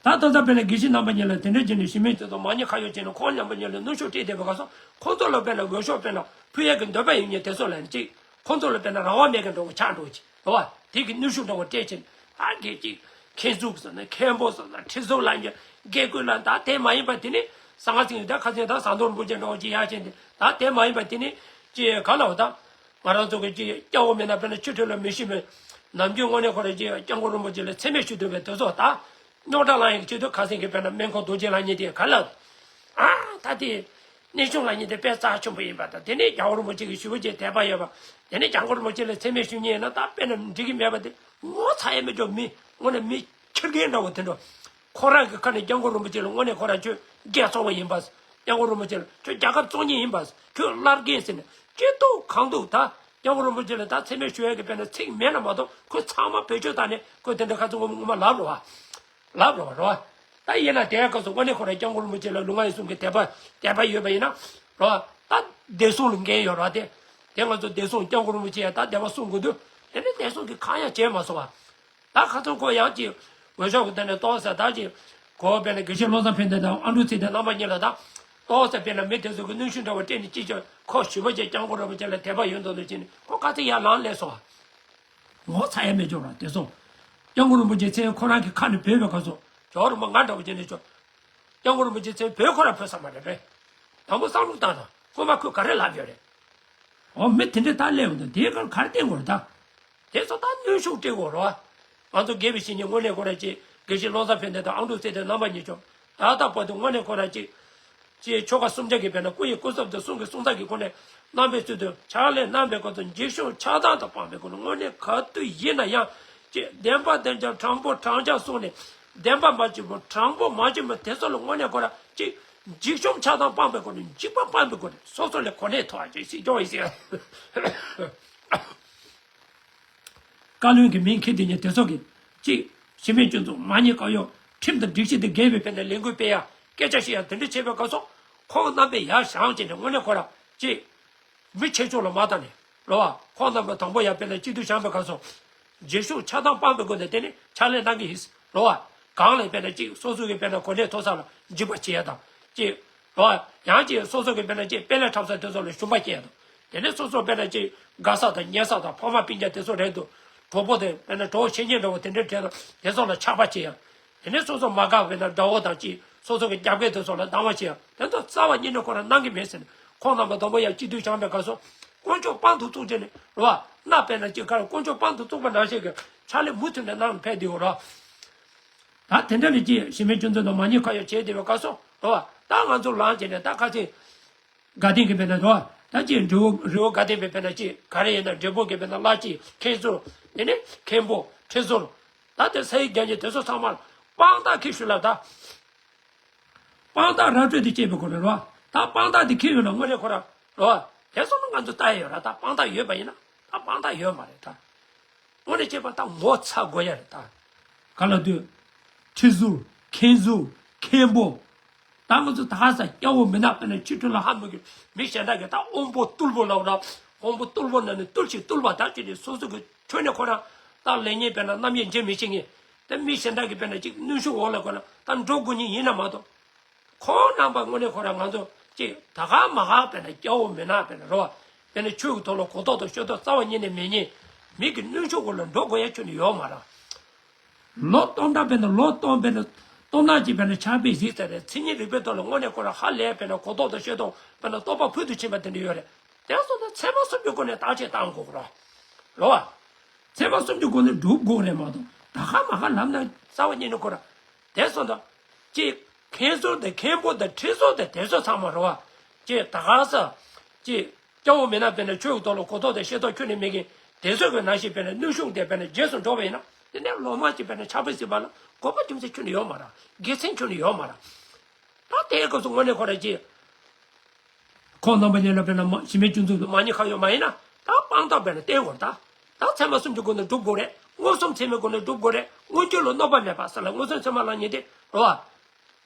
ད་ལྟ་ད་དཔེར་ན་དགེ་བཤེས་རྣམ་པ་གཉིས་ལ་དེ་འདྲ་བྱས་ནས་ཞི་མོལ་དེ་ཚོ་མ་ཉེས་ཁ་གཡོག་བྱས་ནས་ཁོང་རྣམ་པ་གཉིས་ལ་གནོན་ཤུགས་སྤྲད་བསྡད་པའི་སྐབས་སུ་ཁོང་ཚོ་ལ་དཔེར་ན་འོས་ཤོག་དཔེར་ན་ཕུལ་ཡས་ཀྱི་འདོད་པ་ཡོད་མཁན་དེ་ཚོ་ལ་ནི་གཅིག་ཁོང་ཚོ་ལ་དཔེར་ན་རང་དབང་མེད་མཁན་འདྲ་བོ་ཆགས་འགྲོ་གི་རེད་བ། དེ་གི་གནོན་ཤུགས་འདྲ་བོ་སྤྲད་བྱས་ནས་ད་གལ་ཅིག་མཁན་ཟུར་ཟེར་ན་མཁན་པོ་ཟེར་ན་ཁྲི་ཟུར་ལ་ཉེ་དགེ་བསྐོས་ལ་ད་དེ་མ་ཡིན་པ་དེ་ནི་ས་ང་ཚིག་ད་ཁ་ཚིག་ད་ཟམ་གདོང་རིན་པོ་ཆེ་འདྲ་བོ་ཅིག་ཡར་བྱས་ཏེ་ད་དེ་མ་ཡིན་པ་དེ་ནི་ཅི་ག་ལ་བ་ད། ང་རང་ཚོ་གི་ཅི་སྐྱ་བོ་མིན་ན་དཔེར་ན་ཆུ་ཁྲོད་ལ་མི་ཤི་མེད། ནམ་རྒྱུན་དངོས་གནས་ཁོ་རང་ཅི་སྐྱབས་མགོན་རིན་པོ་ཆེ་ལ་མཚན་སྨད་ཞུ་འདོད་པའི་དེ་ཚོ་ད། རྙོག་དྲ་ལངས་ཡག་གི་ཆེད་དུ་ཁ་སེང་གི་དཔེར་ན་སྨན་ཁང་རྡོ་རྗེ་ལགས་གཉིས་དེ་ག་ལ། ཨ་ད་དེ། གནས་ཆུང་ལགས་གཉིས་དེ་དཔེ་རྩ་ཆེན་པོ་ཡིན་པ་དང་དེ་ནས་སྐྱབས་མགོན་རིན་པོ་ཆེ་གི་ཞུ་བ་ཅིག་དད་པ་ཡོད་པ། དེ་ནས་སྐྱབས་མགོན་རིན་པོ་ཆེ་ལ་མཚན་སྨད་ཞུ་མཁན་ཡིན་ན་ད་དཔེར་ན་འགྲིག་གི་མེད་པ་དེ་ངོ་ཚ་ཡ་མེད་ཅོག་མི་དངོས་གནས་མི་ཁྱི་རྒན་འདྲ་བོ་དེ་འདྲ། ཁོ་རང་གི་ཁ་ནས་སྐྱབས་མགོན་རིན་པོ་ཆེ་ལ་དངོས་གནས་ཁོ་རང་ཁྱོད་རྒྱལ་ཚོགས་པ་ཡིན་པ། སྐྱབས་མགོན་རིན་པོ་ཆེ་ལ་ཁྱོད་རྒྱལ་ཁབ་གཙོ་གཉེར་ཡིན་པ། ཁྱོད་བླ་རྒན་ཟེར་ནས་ཅི་ཐུབ་གང་ཐུབ་ད་སྐྱབས་མགོན་རིན་པོ་ཆེ་ལ་ད་མཚན་སྨད་ཞུ་ཡ་གི་དཔེར་ན་ཚིག་མེད་ན་མ་གཏོགས་ཁོས་ཚང་མ་བེད་སྤྱོད་བཏང་ནས་ཁོས་དེ་འདྲ་ཁ་ཚོན་ངོ་མ་ངོ་མ་ལབ་རོགས། ལབ་རོགས་རོགས། ད་ཡིན་ན་དེའི་སྐབས་སུ་དངོས་གནས་ཁོ་རང་སྐྱབས་མགོན་རིན་པོ་ཆེ་ལ་ལུས་ངག་ཡིད་གསུམ་གྱི་དད་པ་དད་པ་ཡོད་པ་ཡིན་ན་རོགས། ད་བདེ་སྲུང་ལ་འགན་ཡོད་རོགས་དེ། དེ་ང་ཚོ་བདེ་སྲུང་སྐྱབས་མགོན་རིན་པོ་ཆེ་ཡ་ད་བདེ་བ་སྲུང་དགོས་དུས་དེ་ནི་བདེ་སྲུང་གི་གང་ཡང་བྱས་མ་སོང་བ། ད་ཁ་སང་ཁོ་ཡང་ཅིག་འོས་ཤོག་གི་སྟེང་ནས་ཏོག་ཙམ་ད་ཅིག་གོ་བས་ནས་དགེ་བཤེས་བློ་བཟང་ཕན་བདེ་དང་ཨ་འབྲུག་ཚེ་བརྟན་རྣམ་པ་གཉིས་ལ་ད་ཏོག་ཙམ་དཔེར་ན་མི་དེ་ཚོ་གི་གནོན་ཤུགས་འདྲ་བོ་སྤྲད་ནས་ཅིག་ཅིག་ཁོ་ཞུ་བ་ཅིག་སྐྱབས་མགོན་རིན་པོ་ཆེ་ལ་དད་པ་ཡོད་མདོག་མདོག་བྱས་ནས་ཁོ་ག་ཚོད་ཡར་ལངས་སླེབས་སོང་བ། ངོ་ཚ་ཡ་མེད་ཅོག་ར་དེ་སོང་། སྐྱབས་མགོན་རིན་པོ་ཆེ་མཚན་ཁོ་རང་གི་ཁ་ནས་བོས་པའི་སྐབས་སུ་ཇོ་རིན་པོ་ང་འདྲ་བོ་བྱས་ནས་ཅོག་སྐྱབས་མགོན་རིན་པོ་ཆེ་མཚན་བོས་ཁོ་རང་བོས་ས་མ་རེད་པས། དང་པོ་བསམ་བློ་བཏང་དང་སྔོན་མ་ཁོས་ག་རེ་ལབ་ཡོད་རེད། འོ་མི་དེ་འདྲས་ད་སླེབས་འོང་དང་དེའི་སྐོར་ག་རེ་བསྟན་དགོས་རེད་ད། དེ་ཚོ་ད་གནོན་ཤུགས་སྤྲད་དགོས་རེད་བ། ང་ཚོ་དགེ་བའི་བཤེས་གཉེན་དངོས་གནས་ཁོ་རང་ཅིག་དགེ་བཤེས་བློ་བཟང་ཕན་བདེ་དང་ཨ་འབྲུག་ཚེ་བརྟན་རྣམ་པ་གཉིས་ཀྱང་ད་ལྟ་བར་དུ་དངོས་གནས་ཁོ་རང་ཅིག་ཅིག་ཆོ་ག་གསུམ་ཆ་གི་དཔེར་ན་སྐུ་ཡི་སྐུ་ཚབ་དང་གསུང་གི་གསུང་ཐག་གི་སྒོ་ནས་གནང་བའི་ཚུལ་དུ་ཕྱག་ལས་གནང་བའི་སྐབས་སུ་འཇིགས་ཞུམ་ཆགས་སྡང་དང་སྤངས་པའི་སྒོ་ནས་དངོས་གནས་ག་དུས་ཡིན་ན་ཡང་ཅིག་བདེན་པ་བདེན་ཀྱང་དྲང་པོ་དྲང་རྐྱང་གསུངས་ནས་བདེན་པ་མ་བྱུང་བ་དྲང་པོ་མ་བྱུང་བ་དེ་ཚོ་ལ་དངོས་གནས་ཁོ་རང་ཅིག་འཇིགས་ཞུམ་ཆགས་སྡང་སྤངས་པའི་སྒོ་ནས་འཇིགས་པ་སྤངས་པའི་སྒོ་ནས་སོ་སོ་ལ་གོ་གནས་ཐོབ་པ་ཅིག་སྲིད་སྐྱོང་ཡིན་ཟེར། བཀའ་བློན་གྱི་མིང་འཁྱེར་དེ་ཉིད་དེ་ཚོ་གིས་གཅིག་སྤྱི་མི་སྤྱི་ཚོགས་མ་ཉེས་ཁ་གཡོག་ཁྲིམས་དང་སྒྲིག་གཞི་དང་འགལ་བའི་ཕན་ནས་ལས་འགུལ་སྤེལ་ཡ་སྐད་ཆ་བཤད་ཡ་དེ་འདྲ་བྱས་པའི་སྐབས་སུ་ཁོང་རྣམ་པས་ཡར་བཞེངས་བྱས་ནས་དངོས་གནས་ཁོ་ར་གཅིག་མི་ཆེ་ཆུང་ལ་མ་བལྟས་ནས་རེད་བ། ཁོང་རྣམ་པ་དང་པོ་ཡར་དཔེར་ན་སྤྱི་འཐུས་བཞེངས་པའི་སྐབས་སུ་འཇིགས་ཞུམ་ཆགས་སྡང་སྤངས་པའི་སྒོ་ནས་དེ་ནི་ཕྱག་ལས་གནང་གི་ཡིན་རེད་བ། གང་ལ་དཔེར་ན་གཅིག་སོ་སོ་གི་དཔེར་ན་གོ་གནས་མཐོ་ས་ལ་འཇིགས་པ་བྱེད་ཡ་དང་གཅིག་རེད་བ། ཡང་གཅིག་སོ་སོ་གི་དཔེར་ན་གཅིག་དཔེ་ལས་འཁྲབ་ས་དེ་ཚོ་ལ་ཞུམ་པ་སྐྱེ་ཡ་དང་། དེ་ནས་སོ་སོ་དཔེར་ན་ཅིག་དགའ་ས་དང་ཉེ་ས་དང་ཕ་མ་སྤུན་ཀྱག་དེ་ཚོ་རེད་འདུག་གྲོགས་པོ་དེ་དཔེར་ན་གྲོགས་འཆད་ཉན་འདྲ་བོ་དེ་འདྲའི་གྲས་དང་དེ་ཚོ་ལ་ཆགས་པ་བྱེད་ཡ། དེ་ནས་སོ་སོ་མ་དགའ་བས་ན་དགྲ་བོ་དང་ཅིག་སོ་སོ་གི་རྒྱབ་འགལ་དེ་ཚོ་ལ་སྡང་བ་བྱེད་ཡ། དེ་ཚོ་རྩ་བ་ཉིད་ནས་ཁོ་རང་གནང་གི་མེད་ཟེར་ནས་ཁོང་རྣམ་པ་དང་པོ་ཡར་སྤྱི་འཐུས་བཞེངས་པའི་སྐབས་སུ་དཀོན་མཆོག་དཔང་དུ་བཙུགས་བྱས་ནས་རེད་བ། གནའ་དཔེར་ན་ཅིག་ག་རེ་དཀོན་མཆོག་དཔང་དུ་བཙུགས་པ་ནང་བཞིན་གྱི་ཕྱག་ལས་མུ་མཐུད་ནས་གནང་ཕེབས་བསྡད་ཡོད་རེད། ད་དེ་འདྲ་ལས་ཀྱི་གཞི་མེད་སྤྱི་ཚོགས་ནང་མ་ཉེས་ཁ་གཡོག་བྱས་བསྡད་པའི་སྐབས་སུ་རེད་བ། ད་ང་ཚོ་ལངས་བྱས་ནས་ད་ཁ་ཚིག་དགའ་ལྡན་གྱི་དཔེར་ན་རེད་བ། ད་ཅིག་འབྲི་བོ་རི་བོ་དགའ་ལྡན་པའི་དཔེར་ན་ཅིག་ག་རེ་ཡིན་ན་འབྲི་བོ་གི་དཔེར་ན་བླ་སྤྱི་མཁན་ཟུར། དེ་ནས་མཁན་པོ་ཁྲི་ཟུར། ད་དེ་ས་ཡི་རྒྱལ་གྱི་དེ་ཚོ་ཚང་མར་དཔང་རྟགས་ཁྱེར་ཞུ་ལབ་ད། དཔང་རྟགས་ར་སྤྲོད་དེ་བྱས་པའི་སྐོར་རེད་རོ། ད་དཔང་རྟགས་དེ་ཁྱེར་ཡོད་ན་དངོས་གནས་ཁོ་ར་རོ། དེ་སོང་ན་ང་ཚོ་ལྟ་ཡ་ཡོད་ར། ད་དཔང་རྟགས་ཡོད་པ་ཡིན་ན་ད་དཔང་རྟགས་ཡོད་མ་རེད་ད། དངོས་གནས་བྱས་པ་ད་ངོ་ཚ་དགོས་ཡ་རེད་ད། ག་ལ་དུས། ཁྲི་ཟུར། མཁན་ཟུར། མཁན་པོ། ད་ང་ཚོ་ད་ས་སྐྱ་བོ་མི་ནག་པས་ན་ཆུ་ཁྲོད་ལ་ཧ་མི་གི་མི་གཞན་དག་གི་ད་དབང་པོ་རྟུལ་པོ་ལབ་ར། དབང་པོ་རྟུལ་པོ་ན་ནི་རྟུལ་ཞིང་རྟུལ་བ་དག་ཅིག་ནི་སོ་སོ་གི་ཁྲོད་ནས་ཁོ་རང་ད་ལས་ངན་པས་ན་རྣམ་གཡེང་བྱེད་མི་ཤེས་ངེས། དེ་མི་གཞན་དག་གི་དཔེར་ན་ཅིག་གནོན་ཤུགས་འོག་ལ་དགོས་ན་ད་འགྲོ་དགོས་ཉིན་ཡིན་ན་མ་གཏོགས། ཁོང་རྣམ་པ་དངོས་གནས་ཁོ་རང་ང་ཚོ་ཅིག་ད་ག་མ་ག་དཔེར་ན་སྐྱ་བོ་མི་ནག་དཔེར་ན་རོ། དཔེར་ན་ཆོས་ཀྱི་ཐོག་ལ་གོ་རྟོགས་དང་ཤེས་རྟོགས་རྩ་བ་ཉིད་ནས་མེད་ཉིན་མི་གི་གནོན་ཤུགས་འོག་ལ་འགྲོ་དགོས་ཡ་ཁྱོན་ནས་ཡོད་མ་རེད། ལོ་སྟོང་ཕྲག་དཔེར་ན་ལོ་སྟོང་དཔེར་ན་སྟོང་ཕྲག་ཅིག་དཔེར་ན་ཕྱག་དཔེ་གཟིགས་ཚར་རེད། མཚན་ཉིད་རིག་པའི་ཐོག་ལ་དངོས་གནས་ཁོ་རང་ཧ་ལས་དཔེར་ན་གོ་རྟོགས་དང་ཤེས་རྟོགས་དཔེར་ན་རྟོགས་པ་ཕུལ་དུ་ཕྱིན་པ་དེ་འདྲ་ཡོད་རེད། དེ་སོང་ཙང་ཚད་མ་གསུམ་གྱི་སྒོ་ནས་བརྟག་དཔྱད་བཏང་དགོས་རོ། རོ་བ། ཚད་མ་གསུམ་གྱི་སྒོ་ནས་སྒྲུབ་དགོས་རེད་མ་གཏོགས་ད་ག་མ་ག་ལབ་ན་རྩ་བ་ཉིད་ནས་ཁོ་ར། དེ་སོང་ཙང་། ཅིག་མཁན་ཟུར་དང་མཁན་པོ་དང་ཁྲི་ཟུར་དང་དེ་ཚོ་ཚང་མ་རོ་བ། ཅིག་ད་ག་ས། ཅིག་སྐྱ་བོ་མི་ནག་དཔེར་ན་ཆོས་ཀྱི་ཐོག་ལ་གོ་རྟོགས་དང་ཤེས་རྟོགས་ཁྱོན་ནས་མེད་མཁན་དེ་ཚོ་གི་ནང་བཞིན་དཔེར་ན་གནོན་ཤུགས་དེ་དཔེར་ན་རྗེས་སུ་འགྲོ་བ་ཡིན་ན། དེ་ནས་ལོ་མ་ཅིག་དཔེར་ན་ཕྱག་དཔེ་གཟིགས་པ་ལ་དགོས་པ་རྒྱུ་མཚན་ཁྱོན་ནས་ཡོད་མ་རེད། དགེ་མཚན་ཁྱོན་ནས་ཡོད་མ་རེད། ད་དེའི་སྐབས་སུ་དངོས་གནས་ཁོ་རང་ཅིག་ཁོང་རྣམ་པ་གཉིས་ལ་དཔེར་ན་མ་གཞི་མེད་སྐྱོན་འཛུགས་དང་མ་ཉེས་ཁ་གཡོགས་མ་ཡིན་ན། ད་དཔང་རྟགས་དཔེར་ན་བསྟན་དགོས་རེད་ད། ད་ཚད་མ་གསུམ་གྱི་སྒོ་ནས་སྒྲུབ་དགོས་རེད། མངོན་སུམ་ཚད་མའི་སྒོ་ནས་སྒྲུབ་དགོས་རེད། མངོན་བརྗོད་ལ་གནོད་པ་མེད་པ་ཟེར་ལ་མངོན་སུམ་ཚད་མ་ལ་ཉེ་དེ་རེད་བ།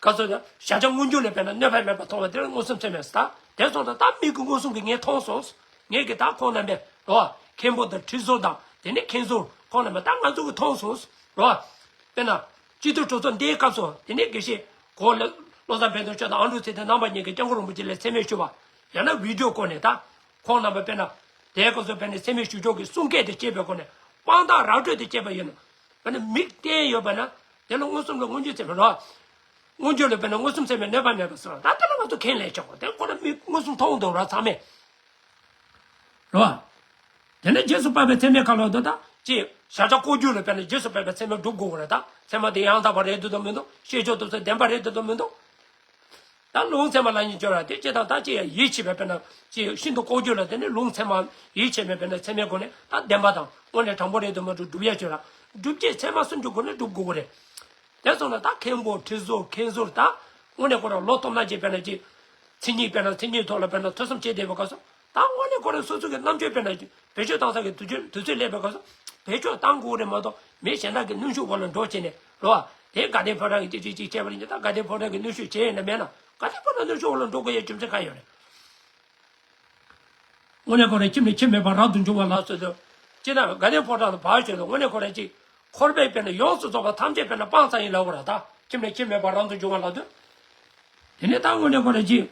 ག་ཚོད་ཀྱང་བྱ་བྱ་མངོན་བརྗོད་ལ་དཔེར་ན་གནོད་པ་མེད་པ་མཐོང་བ་དེ་ལ་མངོན་སུམ་ཚད་མས་ཟེར། ད་དེ་སོང་ཙང་ད་མིག་གིས་མངོན་སུམ་གྱིས་ངས་མཐོང་སོང་། ངས་ཀྱིས་ད་ཁོང་རྣམ་པས་རེད་བ། མཁན་པོ་དང་ཁྲི་ཟུར་དང་དེ་ནས་མཁན་ཟུར་ཁོང་རྣམ་པས་ད་ང་ཚོ་གིས་མཐོང་སོང་རེད་བ། དཔེར་ན། སྤྱི་འཐུས་གྲོས་ཚོགས་འདིའི་སྐབས་སུ་དེ་ནས་དགེ་བཤེས་གོ་ལ་བློ་བཟང་ཕན་ཚུན་ཆོས་དང་ཨ་འབྲུག་ཚེ་བརྟན་རྣམ་པ་གཉིས་ཀྱིས་སྐྱབས་མགོན་རིན་པོ་ཆེ་ལ་མཚན་སྨད་ཞུས་པ། ཡང་ན་བི་ཌིའོ་བཀོད་ནས་ད། ཁོང་རྣམ་པ་དཔེར་ན། དེའི་སྐབས་སུ་དཔེར་ན་མཚན་སྨད་ཞུ་ཕྱོགས་ཀྱི་གསུང་སྐད་དེ་བཅས་པའི་སྒོ་ནས་དཔང་རྟགས་ར་སྤྲོད་དེ་བཅས་པ་ཡིན་ན། དཔེར་ན་མིག་བསྟན་ཡོད་པ་ན། དེ་ལ་མངོན་སུམ་ལ་མངོན་བརྗོད་ཚད་མེད་རོ། མངོན་བརྗོད་ལ་དཔེར་ན་མངོན་སུམ་ཚད་མས་གནོད་པ་མེད་པ་ཟེར་བ་ད་དེ་ལ་ང་ཚོ་ཁས་ལེན་ཆོག་གོ་དེ་ཁོ་ན་མིག་མངོན་སུམ་མཐོང་འདུག་ར་ཚང་མས། རེད་བ། དེ་ནས་རྗེས་སུ་དཔག་པའི་ཚད་མའི་ཁ་ལོ་དོ་དང་ཅེས་བྱ་བྱ་ལྐོག་གྱུར་ལ་དཔེར་ན་རྗེས་སུ་དཔག་པའི་ཚད་མས་སྒྲུབ་དགོས་རེད་ད། ཚད་མ་དེ་ཡང་དག་པ་རེད་འདུག་དང་མི་འདུག་བཤད་ཕྱོགས་དེ་ཚོ་བདེན་པ་རེད་འདུག་དང་མི་འདུག་ད་ལུང་ཚད་མ་ལ་ཉིད་སྦྱོར་བ་དེ་ཅེས་དང་ད་ཅེས་ཡང་ཡིད་ཆེས་པའི་དཔེར་ན་ཅེས་ཤིན་ཏུ་ལྐོག་གྱུར་ལ་དེ་ནི་ལུང་ཚད་མ་ཡིད་ཆེས་མེད་པས་ན་ཚད་མའི་སྒོ་ནས་ད་བདེན་པ་དང་དངོས་གནས་དྲང་པོ་རེད་འདུག་མ་འགྲུབ་སྒྲུབ་ཡ་སྦྱོར་བ་སྒྲུབ་བྱེད་ཚད་མ་གསུམ་གྱི་སྒོ་ནས་སྒྲུབ་དགོས་ཀྱི་རེད། དེ་སོང་ན་ད་མཁན་པོ་ཁྲི་ཟུར་མཁན་ཟུར་ད་དངོས་གནས་ཁོ་རང་ལོ་སྟོང་ན་ཅིག་དཔེར་ན་ཅིག་མཚན་ཉིད་དཔེར་ན་མཚན་ཉིད་ཐོག་ལ་དཔེར་ན་ཐོས་བསམ་བྱས་བསྡད་པའི་སྐབས་སུ་ད་དངོས་གནས་ཁོ་རང་སོ་སོ་གི་རྣམ་དཔྱོད་དཔེར་ན་ཅིག་བེད་སྤྱོད་བཏང་ས་གི་དུས་ཚོད་དུས་ཚོད་སླེབས་པའི་སྐབས་སུ་བེད་སྤྱོད་བཏང་དགོས་རེད་མ་གཏོགས་མི་གཞན་དག་གི་གནོན་ཤུགས་འོག་ལ་འགྲོ་བྱས་ནས་རོ། དེ་དགའ་ལྡན་ཕོ་བྲང་གི་ཅིག་ཅིག་ཅིག་བྱས་པ་ཡིན་ད་དགའ་ལྡན་ཕོ་བྲང་གི་གནོན་ཤུགས་བྱས་ཡིན་ན་མེད་ན་དགའ་ལྡན་ཕོ་བྲང་གནོན་ཤུགས་འོག་ལ་འགྲོ་དགོས་ཡའི་རྒྱུ་མཚན་གང་ཡོད་རེད། དངོས་གནས་ཁོ་རང་ཁྱིམ་ནས་ཁྱིམ་མེད་པར་རབ་ཏུ་འབྱུང་བ་ལ་སོགས་སུ། ཅི་ན་དགའ་ལྡན་ཕོ་བྲང་དུ་བག་ཞོན་དུ་དངོས་གནས་ཁོ་རང་ཅིག་འཁོར་བའི་དཔེར་ན་ཡོངས་སུ་རྫོགས་པ་ཐམས་ཅད་དཔེར་ན་སྤངས་ཚར་ཡིན་ལབ་དགོས་ར་ད། ཁྱིམ་ནས་ཁྱིམ་མེད་པར་རབ་ཏུ་འབྱུང་བ་ལབ་དུས། དེ་ནས་ད་དངོས་གནས་ཁོ་རང་ཅིག་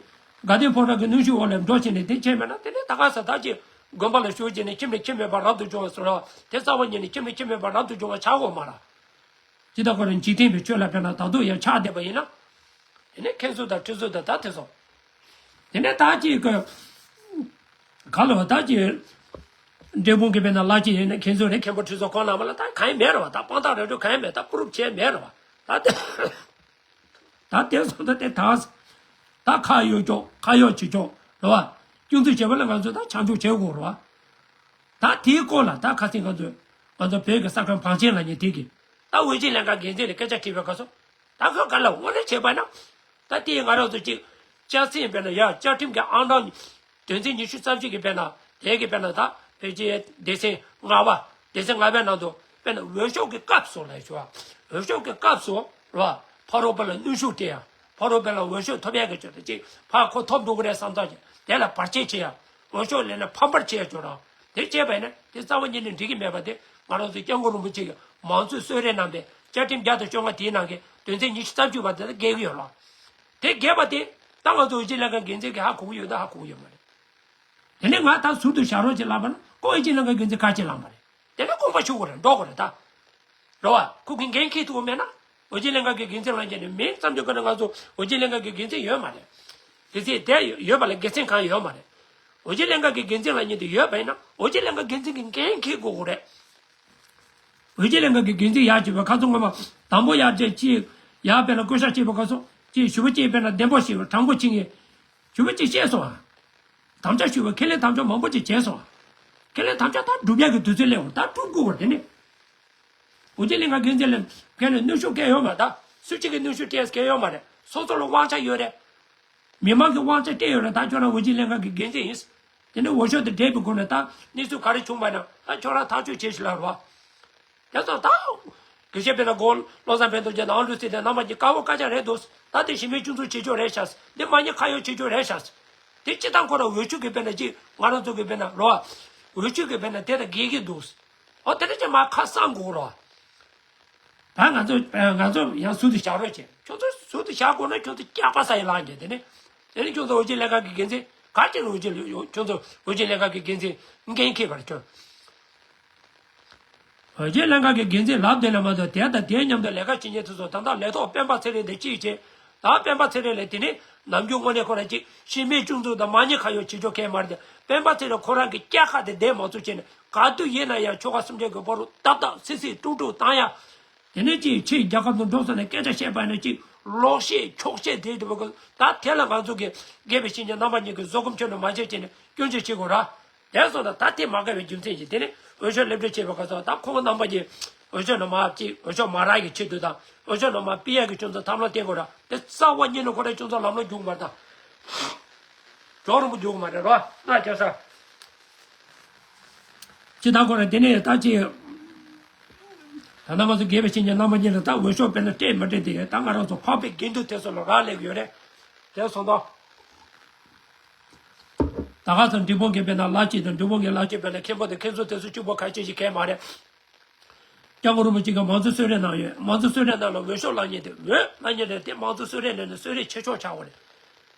དགའ་ལྡན་ཕོ་བྲང་གི་གནོན་ཤུགས་འོག་ལ་འགྲོ་བྱས་ནས་དེ་བྱས་མེད་ན་དེ་ནས་ད་ག་ས་ད་ཅིག་དགོན་པ་ལ་ཞུགས་བྱས་ནས་ཁྱིམ་ནས་ཁྱིམ་མེད་པར་རབ་ཏུ་འབྱུང་བ་སོགས་ལ་དེ་རྩ་བ་ཉིད་ནས་ཁྱིམ་ནས་ཁྱིམ་མེད་པར་རབ་ཏུ་འབྱུང་བ་ཆགས་དགོས་མ་ར། ཇི་ལྟར་ཁོ་རང་འཇིག་རྟེན་པའི་ཆོས་ལ་དཔེར་ན་ད་དུང་ཡང་ཆགས་བསྡད་པ་ཡིན་ན། དེ་ནས་མཁན་ཟུར་དང་ཁྲི་ཟུར་དང་ད་དེ་ཚོ། དེ་ནས་ད་ཅིག་གི་ག་ལ་བ་ད་ཅིག་འབྲས་སྤུངས་ཀྱི་དཔེར་ན་བླ་སྤྱི་ཡིན་ན་མཁན་ཟུར་རེད་མཁན་པོ་ཁྲི་ཟུར་ཁོང་རྣམས་ལ་ད་གང་ཡང་མེད་རེད་བ་ད་དཔང་རྟགས་རེ་འགྲོ་གང་ཡང་མེད་ད་པུ་རུབ་བྱས་མེད་རེད་བ་ད་དེ། ད་དེ་སོང་ད་དེ་དག་ད་ཁ་གཡོག་ཀྱོག་ཁ་གཡོག་བྱེད་ཀྱོག་རེད་བ། སྐྱོན་འཛུགས་བྱེད་པ་ལ་ང་ཚོ་ད་ཆ་འཇོག་བྱེད་དགོས་རེད་བ། ད་དེའི་སྐོར་ལ་ད་ཁ་སང་ང་ཚོས་ང་ཚོ་བོད་ཀྱི་གསར་ཁང་བང་ཆེན་ལ་ཉེ་དེ་གི་ད་འོས་ཆེན་ལྷན་ཁང་འགན་འཛིན་ལ་སྐད་ཆ་དྲིས་པའི་སྐབས་སུ་ད་ཁོས་ག་ལ་དངོས་གནས་བྱས་པ་ན། ད་དེ་ང་རང་ཚོ་གཅིག་བཅའ་སྲིད་དཔེར་ན་ཡ་བཅའ་ཁྲིམས་ཀྱི་ཨང་གྲངས་དོན་ཚན་ཉི་ཤུ་རྩ་བཞི་གི་དཔེར་ན་དེ་གི་དཔེར་ན་ད་བོད་ཀྱི་སྡེ་ཚན་ལྔ་པ་སྡེ་ཚན་ལྔ་པའི་ནང་དུ་དཔེར་ན་འོས་ཤོག་གི་སྐབས་སུ་ལ་ཞུ་བ་འོས་ཤོག་གི་སྐབས་སུ་ར་ཕ་རོལ་པོ་ལ་གནོན་ཤུགས་སྤྲད་ཡ་ཕ་རོལ་པོ་ལ་འོས་ཤོག་ཐོབ་ཡ་གི་ཆེད་དུ་གཅིག་ཕ་ཁོ་ཐོབ་འགྲོ་གི་རེད་བསམ་ཚར་གྱི་དེ་ལ་བར་ཆད་བྱེད་ཡ། འོས་ཤོག་ལེན་ན་ཕམ་པར་བྱས་ཡོད་ར། དེ་བྱས་པ་ཡིན་ན་དེ་རྩ་བ་ཉིད་ནས་འགྲིག་གི་མེད་པ་དེ་ང་རང་ཚོའི་སྐྱབས་མགོན་རིན་པོ་ཆེ་གིས་མང་གཙོའི་གསོལ་རས་གནང་པའི་བཅའ་ཁྲིམས་བརྒྱ་དང་བཅོ་ལྔ་དེའི་ནང་གི་དོན་ཚན་ཉི་ཤུ་རྩ་བཅུ་པ་དེ་ལ་འགལ་གྱི་ཡོད་ར། དེ་འགལ་བ་དེ་ད་ང་ཚོ་འོས་ཆེན་ལྷན་ཁང་འགན་འཛིན་གྱིས་ཧ་གོ་གི་ཡོད་ད་ཧ་གོ་གི་ཡོད་མ་རེད། དེ་ནས་ང་ད་ཟུར་དུ་བཞག་རོགས་ཅིག་ལབ་པ་ན་ཁོ་འོས་ཆེན་ལྷན་ཁང་འགན་འཛིན་ག་ཅིག་ལངས་པ་རེད། དེ་ནས་དགོངས་པ་ཞུ་དགོས་རེད་འགྲོ་དགོས་རེད་ད། རེད་བ། ཁོ་གིས་འགན་འཁྱེར་ཐུབ་ཀྱི་མེད་ན། འོས་ཆེན་ལྷན་ཁང་གི་འགན་འཛིན་ལངས་ཀྱི་ནི་མིང་ཙམ་དུ་བཀོད་ན་ང་ཚོ་འོས་ཆེན་ལྷན་ཁང་གི་འགན་འཛིན་ཡོད་མ་རེད། དེ་ཚེ་དེ་ཡོད་པ་ལ་དགེ་མཚན་གང་ཡོད་མ་རེད། འོས་ཆེན་ལྷན་ཁང་གི་འགན་འཛིན་ལངས་ཀྱི་དེ་ཡོད་པ་ཡིན་ན་འོས་ཆེན་ལྷན་ཁང་འགན་འཛིན་གྱི་འགན་འཁྱེར་དགོས་ཀྱི་རེད། འོས་ཆེན་ལྷན་ཁང་གི་འགན་འཛིན་ཡག་བྱས་པའི་ཁ་ཚོན་ངོ་མ་དང་པོ་ཡག་བྱས་ཅིག་ཡག་དཔེར་ན་བསྐོ་བཞག་བྱས་པའི་ཁ་ཚོན་ཅིག་ཞུ་བ་ཅིག་དཔེར་ན་བདེན་པོ་ཞིག་དྲང་པོ་ཅིག་ངས་ཞུ་བ་ཅིག་བཤད་སོང་ཨ། དམ་བཅའ་ཞུས་པ་ཁས་ལེན་དམ་བཅའ་མང་པོ་ཅིག་བྱས་སོང་ཨ། ཁས་ལེན་དམ་བཅའ་ད་སྒྲུབ་ཡག་གི་དུས་ཚོད་སླེབས་འོང་ད་སྒྲུབ་དགོས་པ་དེ་ནི། འོས་ཆེན་ལྷན་ཁང་འགན་འཛིན་ལ་ཁས་ལེན་གནོན་ཤུགས་སྐྱེལ་ཡོད་མ་ད་སུ་གཅིག་གིས་གནོན་ཤུགས་སྐྱེལ་སྐྱེལ་ཡོད་མ་རེད་སོ་སོ་ལ་དབང་ཆ་ཡོད་རེད། མི་མང་གི་དབང་ཆ་སྤྲད་ཡོད་རེད་ད་ཁྱོད་རང་འོས་ཆེན་ལྷན་ཁང་གི་འགན་འཛིན་ཡིན། དེ་ནས་འོས་ཤོག་དེ་སྤྲད་པའི་སྒོ་ནས་ད་གནས་ཚུལ་ག་རེ་བྱུང་བ་ན་ད་ཁྱོད་རང་ཐག་གཅོད་བྱེད་ཤིག་ལབ་རོགས། དེ་ཚོ་ད། དགེ་བཤེས་དཔེར་ན་གོ་བློ་བཟང་ཕན་ཐོགས་ཀྱི་ནང་ལུས་སྲིད་དེ་རྣམ་པ་གཉིས་དཀར་པོ་དཀར་ཆ་རེད་འདུག་ད་དེ་གཞི་མེད་སྐྱོན་འཛུགས་བྱེད་ཆོག་རེད་ཤག་འདི་མ་ཉེས་ཁ་གཡོག་བྱེད་ཆོག་རེད་ཤག་དེ་སྤྱི་བཏང་ཁོ་རང་འོས་ཆོས་ཀྱི་དཔེར་ན་ཅིག་ང་རང་ཚོ་གི་དཔེར་ན་རོ། འོས་ཆོས་ཀྱི་དཔེར་ན་དེ་དང་འགལ་གྱི་འདུག་ཨོ་དེ་འདྲ་ཅིག་མ་ཁ་གསང་དགོས་རོ། ད་ང་ཚོ་ང་ཚོ་ཡང་ཟུར་དུ་བཞག་རོགས་བྱེད། ཁྱོད་ཚོ་ཟུར་དུ་བཞག་དགོས་ན་ཁྱོད་ཚོ་སྐྱག་པ་ཟ་ཡི་ལངས་རྒྱུ་དེ་ནི། དེ་ནི་ཁྱོད་ཚོ་འོས་ཆེན་ལྷན་ཁང་གི་འགན་འཛིན་ག་ཅིག་འོས་ཆེན་ཁྱོད་ཚོ་འོས་ཆེན་ལྷན་ཁང་གི་འགན་འཛིན་འགན་འཁྱེར་བར་ཁྱོད། འོས་ཆེན་ལྷན་ཁང་གི་འགན་འཛིན་ལབ་དེ་ལ་མ་གཏོགས་དེ་དང་དེའི་མཉམ་དུ་ལས་ཀ་བྱེད་མཁན་དེ་ཚོ་ད་ལྟ་ལས་ཐོག་སྤེན་པ་ཚེ་རིང་དེ་གཅིག་བྱེད། ད་སྤེན་པ་ཚེ་རིང་ལ་དེ་ནི་ནམ་རྒྱུན་དངོས་གནས་ཁོ་རང་གཅིག་གཞི་མེད་སྐྱོན་འཛུགས་དང་མ་ཉེས་ཁ་གཡོག་བྱེད་ཆོག་མཁན་མ་རེད་དེ་སྤེན་པ་ཚེ་རིང་ཁོ་རང་གི་སྐྱག་ཁ་དེ་བསྡད་མ་ཚུགས་བྱས་ནས་ག་དུས་ཡིན་ན་ཡང་ཆོལ་ཁ་གསུམ་ཆར་གྱི་བར་རུ་ཏག་ཏག་སིག་སིག་དཀྲུག་དཀྲུག་བཏང་ཡ། དེ་ནས་ཅིག་ཕྱིར་རྒྱལ་ཁབ་ཏུ་འགྲོ་སོང་ནས་སྐད་ཆ་བཤད་པ་ནི་ཅིག་ལོག་བཤད་འཁྱོག་བཤད་དེ་འདུག་པ་ད་དེ་ལ་ང་ཚོ་གི་དགེ་བའི་བཤེས་གཉེན་རྣམ་པ་གཉིས་ཀྱིས་བཟོད་སྒོམ་ཁྱོན་ནས་མ་བྱས་བྱས་ནས་སྐྱོན་བརྗོད་བྱེད་དགོས་ར། དེ་སོང་ཙང་ད་དེ་མ་དགའ་བའི་རྒྱུ་མཚན་གྱིས་དེ་ནི་འོས་ཤོག་སླེབས་གྲབས་བྱས་པའི་སྐབས་སུ་ད་ཁོང་རྣམ་པ་གཉིས་ འོས་ཤོག་ནང་མར་ཅིག་འོས་ཤོག་མ་རག་གི་ཆེད་དུ་དང་འོས་ཤོག་ནང་མར་ཕུད་ཡག་གི་ཁྱོད་ཚོ་ཐབས་ལམ་བསྟེན་དགོས་ར། དེ་རྩ་བ་ཉིད་ནས་ཁོ་རང་ཁྱོད་ཚོ་ལམ་ལ་རྒྱུག་མ་རེད་ད། གྱོང་རིན་པོ་རྒྱུག་མ་རེད་རོ། ང་ཁྱོད་ས། ཅི་ད་ཁོ་རང་དེ་ནས་ད་ཅི། ད་ནང་ང་ཚོ་དགེ་བའི་བཤེས་གཉེན་རྣམ་པ་གཉིས་ལ་ད་འོས་ཤོག་དཔེར་ན་སྤྲད་མ་སྤྲད་དེ་ད་ང་རང་ཚོ་འཕགས་པའི་དགེ་འདུན་དེ་ཚོ་ལ་རག་ལས་ཡོད་རེད། དེ་སོང་ཙང་། ད་ག་ཚོད་འབྲས་སྤུངས་ཀྱི་དཔེར་ན་བླ་སྤྱི་དང་འབྲས་སྤུངས་ཀྱི་བླ་སྤྱི་དཔེར་ན་མཁན་པོ་དང་མཁན་ཟུར་དེ་ཚོ་གཅིག་པོ་ག་ཅི་ཞིག་གས་མ་རེད། སྐྱབས་མགོན་རིན་པོ་ཆེ་གིས་མང་གཙོ་གསོལ་རས་གནང་ཡོད། མང་གཙོ་གསོལ་རས་ནང་ལ་འོས་ཤོག་བླང་མཁན་དེ་འོས་བླང་མཁན་རེད་དེ་མང་གཙོ་གསོལ་རས་ནང་ནས་གསོལ་རས་ཆེ་ཤོས་ཆགས་པ་རེད།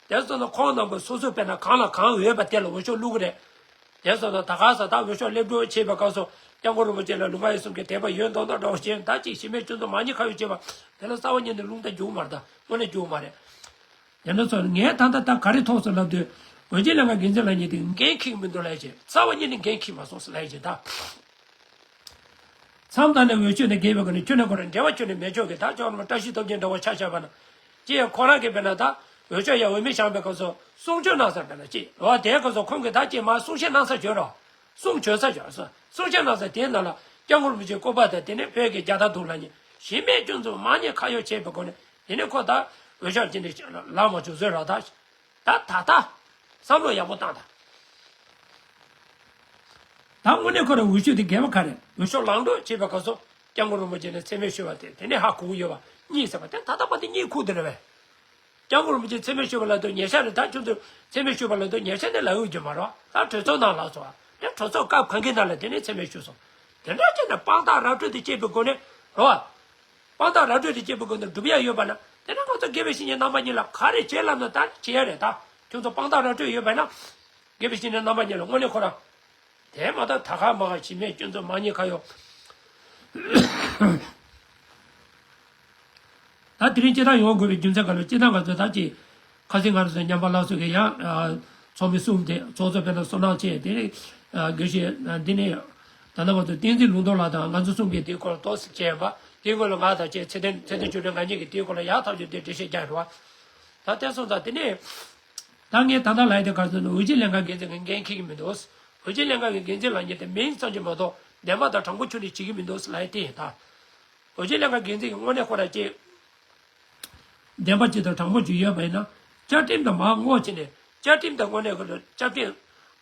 དེ་ཚོ་ནི་ཁོང་རྣམ་པ་སོ་སོ་དཔེར་ན་གང་ལ་གང་འོས་པ་དེ་ལ་འོས་ཤོག་བླུག་གི་རེད། དེ་ཚོ་ནི་ད་ག་ས་ད་འོས་ཤོག་སླེབས་འགྲོ་བྱེད་པའི་སྐབས་སུ་སྐྱབས་མགོན་རིན་པོ་ཆེ་ལ་ལུང་པ་ཡི་གསུམ་གྱི་དད་པ་ཡོད་མདོག་མདོག་འདྲ་བོ་བྱས་ད་ཅིག་གཞི་མེད་སྐྱོན་འཛུགས་མ་ཉེས་ཁ་གཡོགས་བྱས་པ་དེ་ལ་རྩ་བ་ཉིད་ནས་རླུང་རྟ་རྒྱུག་མ་རེད་ད་དངོས་གནས་རྒྱུག་མ་རེད། དེ་འདྲ་སོང་ངས་ད་ལྟ་ད་ག་རེ་མཐོང་སོང་ལབ་དུས་འོས་ཆེན་ལྷན་ཁང་འགན་འཛིན་ལགས་གཉིས་དེ་འགན་འཁྱེར་གྱི་མི་འདུག་ལབ་ཡ་ཅིག་རྩ་བ་ཉིད་ནས་འགན་འཁྱེར་མ་སོང་ཟེར་ལབ་ཡ་ཅིག་ད། མཚམས་དང་ནས་འོས་ཆོས་དེ་འགལ་བའི་སྒོ་ནས་ཁྱོད་ནས་ཁོ་རང་འབྲེལ་བ་ཁྱོད་ནས་མེད་ཆོག་གི་ད་ཅོག་རྣམས་བཀྲ་ཤིས་སྟོབས་རྒྱལ་འདྲ་བོ་ཆ་བཞག་པ་ན། ཅེས་ཁོ་རང་གིས་དཔེར་ན་ད་འོས་ཆོས་ཡ་འོས་མི་བཞེངས་པའི་སྐབས་སུ་གསུང་ཆོས་གནང་ས་དཔེར་ན་ཅིག་ལོ་དེའི་སྐབས་སུ་ཁོང་གིས་ད་ཅིག་མ་གསུང་བཤད་གནང་ས་བྱོས་རོགས། གསུང་བྱོས་ས་བྱོས་སོ། གསུང་བཤད་གནང་ས་དེའི་ནང་ལ་སྐྱབས་མགོན་རིན་པོ་ཆེའི་སྐུ་པར་དང་དེ་ནས་བོད་ཀྱི་རྒྱལ་དར་འདུག་ལབ་ནས་གཞི་མེད་སྐྱོན་འཛུགས་མ་ཉེས་ཁ་གཡོགས་བྱས་པའི་སྒོ་ནས་དེ་ནས་ཁོ་ད་འོས་ཤོག་ཅི་ནས་ལངས་མ་བྱུང་བཟོས་རོགས་ད། ད་ད་ལྟ་བསམ་བློ་ཡག་པོ་བཏང་ད། ད་དངོས་གནས་ཁོ་རང་འོས་ཤོག་དེ་འགལ་བ་ག་རེ། འོས་ཤོག་ལངས་འགྲོ་བྱེད་པའི་སྐབས་སུ་སྐྱབས་མགོན་རིན་པོ་ཆེ་ནས་མཚན་སྨད་ཞུས་པ་དེ་དེ་ནས་ཧ་གོ་གི་ཡོད་པ་གཉིས་ཟེར་བ་དེ་ད་ལྟ་བར་དུ་གཉིད་ཁུག་དེ་རེད་པས། སྐྱབས་མགོན་རིན་པོ་ཆེ་མཚན་སྨད་ཞུས་པ་ལ་དོ་ཉེ་ཆར་རེད་ད་ཁྱོད་ཚོ་མཚན་སྨད་ཞུས་པ་ལ་དོ་ཉེ་ཆར་ནས་ལབ་ཡོད་རྒྱུ་མ་རེད་བ། ད་གྲོས་ཚོགས་ནང་ལ་སོང་བ་དེ་གྲོས་ཚོགས་སྐབས་གང་གི་ནང་ལ་དེ་ནས་མཚན་སྨད་ཞུས་སོང་། དེ་འདྲ་བྱས་ན་དཔང་རྟགས་ར་སྤྲོད་དེ་བྱེད་པའི་སྒོ་ནས་རེད་བ། དཔང་རྟགས་ར་སྤྲོད་དེ་བྱེད་པའི་སྒོ་ནས་སྒྲུབ་ཡ་ཡོད་པ་ན་དེ་ནས་ང་ཚོ་དགེ་བའི་བཤེས་གཉེན་རྣམ་པ་གཉིས་ལ་ག་རེ་བྱེད་ལབ་ན་ད་བྱེད་ཡ་རེད་ད། ཁྱོད་ཚོ་དཔང་རྟགས་ར་སྤྲོད་ཡོད་པ་ན། དགེ་བའི་བཤེས་གཉེན་རྣམ་པ་གཉིས་ལ་དངོས་གནས་ཁོ་རང་། དེ་མ་གཏོགས་ད་ག་མ་ག་གཞི་མེད་སྐྱོན་འཛུགས་མ་ཉེས་ཁ་གཡོགས། ད་དེ་རིང་སྤྱི་བཏང་ཡོང་དགོས་པའི་རྒྱུ་མཚན་ག་ལ་སྤྱི་བཏང་ང་ཚོ་ད་ཅི། ཁ་སང་ང་རང་ཚོ་ཉམས་པ་སླར་གསོ་གི་ཡང་། ཚོགས་མི་གསུམ་དེ་ཚོགས་གཙོ་དཔེར་ན་བསོད་ནམས་ཆེ་དེ་རིང་། དགེ་བཤེས་འདི་ནས། ད་ནང་ང་ཚོ་བསྟན་འཛིན་ལུང་རྟོགས་ལགས་དང་ང་ཚོ་གསུམ་གྱིས་དེའི་སྐོར་ཏོག་ཙམ་བྱས་པ་དེའི་སྐོར་ལ་ང་དང་བཅས་ཚེ་བརྟན་ཚེ་བརྟན་ཆོས་སྒྲོན་ང་གཉིས་ཀྱིས་དེའི་སྐོར་ལ་ཡག་ཐག་ཆོད་དེ་འགྲེལ་བཤད་རྒྱག་རོགས། ད་དེ་སོང་ཙང་དེ་ནས། ད་ངས་ད་ལྟ་ལབ་ཡ་དེ་ག་ཚོད་ནི་འོས་ཆེན་ལྷན་ཁང་འགན་འཛིན་གྱི་འགན་འཁྱེར་གྱི་མི་འདུག་འོས་ཆེན་ལྷན་ཁང་གི་འགན་འཛིན་ལབ་མཁན་དེ་མིང་ཙམ་གྱིས་མ་གཏོགས་བདེན་པ་དང་དྲང་པོ་ཁྱོན་ནས་བྱེད་ཀྱི་མི་འདུག་ལབ་ཡ་དེ་ཡིན་ད། འོས་ཆེན་ལྷན་ཁང་འགན་འཛིན་གྱི་དངོས་གནས་ཁོ་ར་ཅིག་བདེན་པ་ཅིག་དང་དྲང་པོ་ཅིག་ཡོད་པ་ཡིན་ན་བཅའ་ཁྲིམས་དང་མར་ངོ་ཕྱེ་ནས་བཅའ་ཁྲིམས་དང་དངོས་གནས་ཁོ་ར་བཅའ་ཁྲིམས་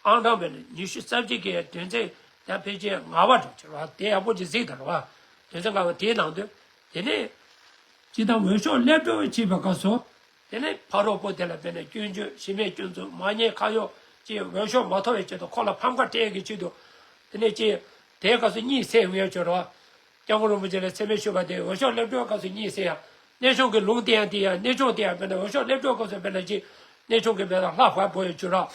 ཨང་གྲངས་དཔེར་ན་ཉི་ཤུ་རྩ་གཅིག་གི་དོན་ཚན་ད་ཕལ་ཆེར་ལྔ་པ་འདྲ་ཅིག་རེད་བ་དེ་ཡག་པོ་ཅིག་གཟིགས་དང་རེད་བ་དོན་ཚན་ལྔ་པ་དེའི་ནང་དུ་དེ་ནས་སྤྱི་བཏང་འོས་ཤོག་སླེབས་འགྲོ་བྱེད་པའི་སྐབས་སུ། དེ་ནས་ཕ་རོལ་པོ་དེ་ལ་དཔེར་ན་སྐྱོན་བརྗོད་གཞི་མེད་སྐྱོན་འཛུགས་མ་ཉེས་ཁ་གཡོགས་ཀྱིས་འོས་ཤོག་མ་ཐོབ་པའི་ཆེད་དུ་ཁོ་ལ་ཕམ་ཁ་སྤྲད་ཀྱི་ཆེད་དུ། དེ་ནས་ཀྱིས་དེའི་སྐབས་སུ་གཉིད་སད་འོས་བྱོས་རོགས། སྐྱབས་མགོན་རིན་པོ་ཆེ་ལ་མཚན་སྨད་ཞུས་པ་དེ་འོས་ཤོག་སླེབས་འགྲོའི་སྐབས་སུ་གཉིད་སད་ཡ། གནས་ཆུང་གི་ལུང་བསྟན་ཡ་དེ་ཡ་གནས་ཆུང་དེ་ཡ་དཔེར་ན་འོས་ཤོག་སླེབས་འགྲོའི་སྐབས་སུ་དཔེར་ན་ཅིག་གནས་ཆུང་གི་དཔེར་ན་ལྷ་བབས་པོ་ཡ་བྱོས་རོགས།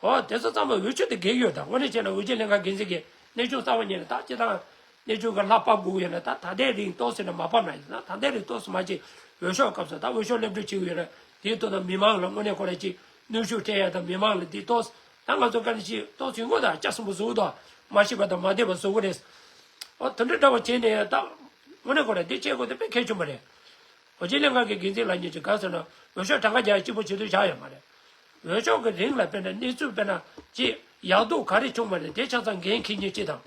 འོ་དེ་ཚོ་ཚང་མ་འོས་ཆོས་དེ་འགལ་ཡོད་ད་དངོས་གནས་བྱས་ན་འོས་ཆོས་ལྷན་ཁང་འགན་འཛིན་གྱིས་གནས་ཆུང་གསར་པ་ཉིད་ལ་ད་སྤྱི་བཏང་། གནས་ཆུང་གི་ལྷ་བབས་དགོས་ཡོད་ན་ད་ད་ལྟའི་རིང་ཏོག་ཙམ་ན་མ་བབས་ན་ཡིན་ན་ད་ལྟའི་རིང་ཏོག་ཙམ་མ་ཅིག་འོས་ཤོག་སྐབས་སུ་ད་འོས་ཤོག་སླེབས་འགྲོ་བྱེད་ཀྱི་ཡོད་ན་དེའི་ཐོག་ན་མི་མང་ལ་དངོས་གནས་ཁོ་རང་ཅིག་གནོན་ཤུགས་སྤྲད་ཡ་དང་མི་མང་ལ་འདི་ཏོག་ཙམ་ད་ང་ཚོ་དཀའ་ལས་ཅིག་ཏོག་ཙམ་ཡོང་གི་ད་ལྕགས་སྲིན་པོ་བཟོ་གི་འདུག་མ་ཤི་བ་དང་མ་འདས་པ་བཟོ་གི་རེད། འོ་དེ་འདྲ་འདྲ་བ་བྱས་ནས་ད་དངོས་གནས་ཁོ་རང་འདི་བྱེད་དགོས་དེ་དཔེ་གལ་ཆེན་པོ་རེད། འོས་ཆེན་ལྷན་ཁང་གི་འགན་འཛིན་ལགས་ཉིད་ཀྱིས་ག་ཟེར་ན་འོས་ཤོག་གྲངས་ཀ་རྒྱག་གཅིག་པོ་བྱེད་དུས་བཞག་ཡོད་མ་རེད། འོས་ཤོག་གི་རིང་ལ་དཔེར་ན་གནས་ཚུལ་དཔེར་ན་ཅིག་ཡག་སྡུག་ག་རེ་བྱུང་བ་རེད་དེ་ཆ་ཚང་འགན་འཁྱེར་མཁན་གཅིག་དང་།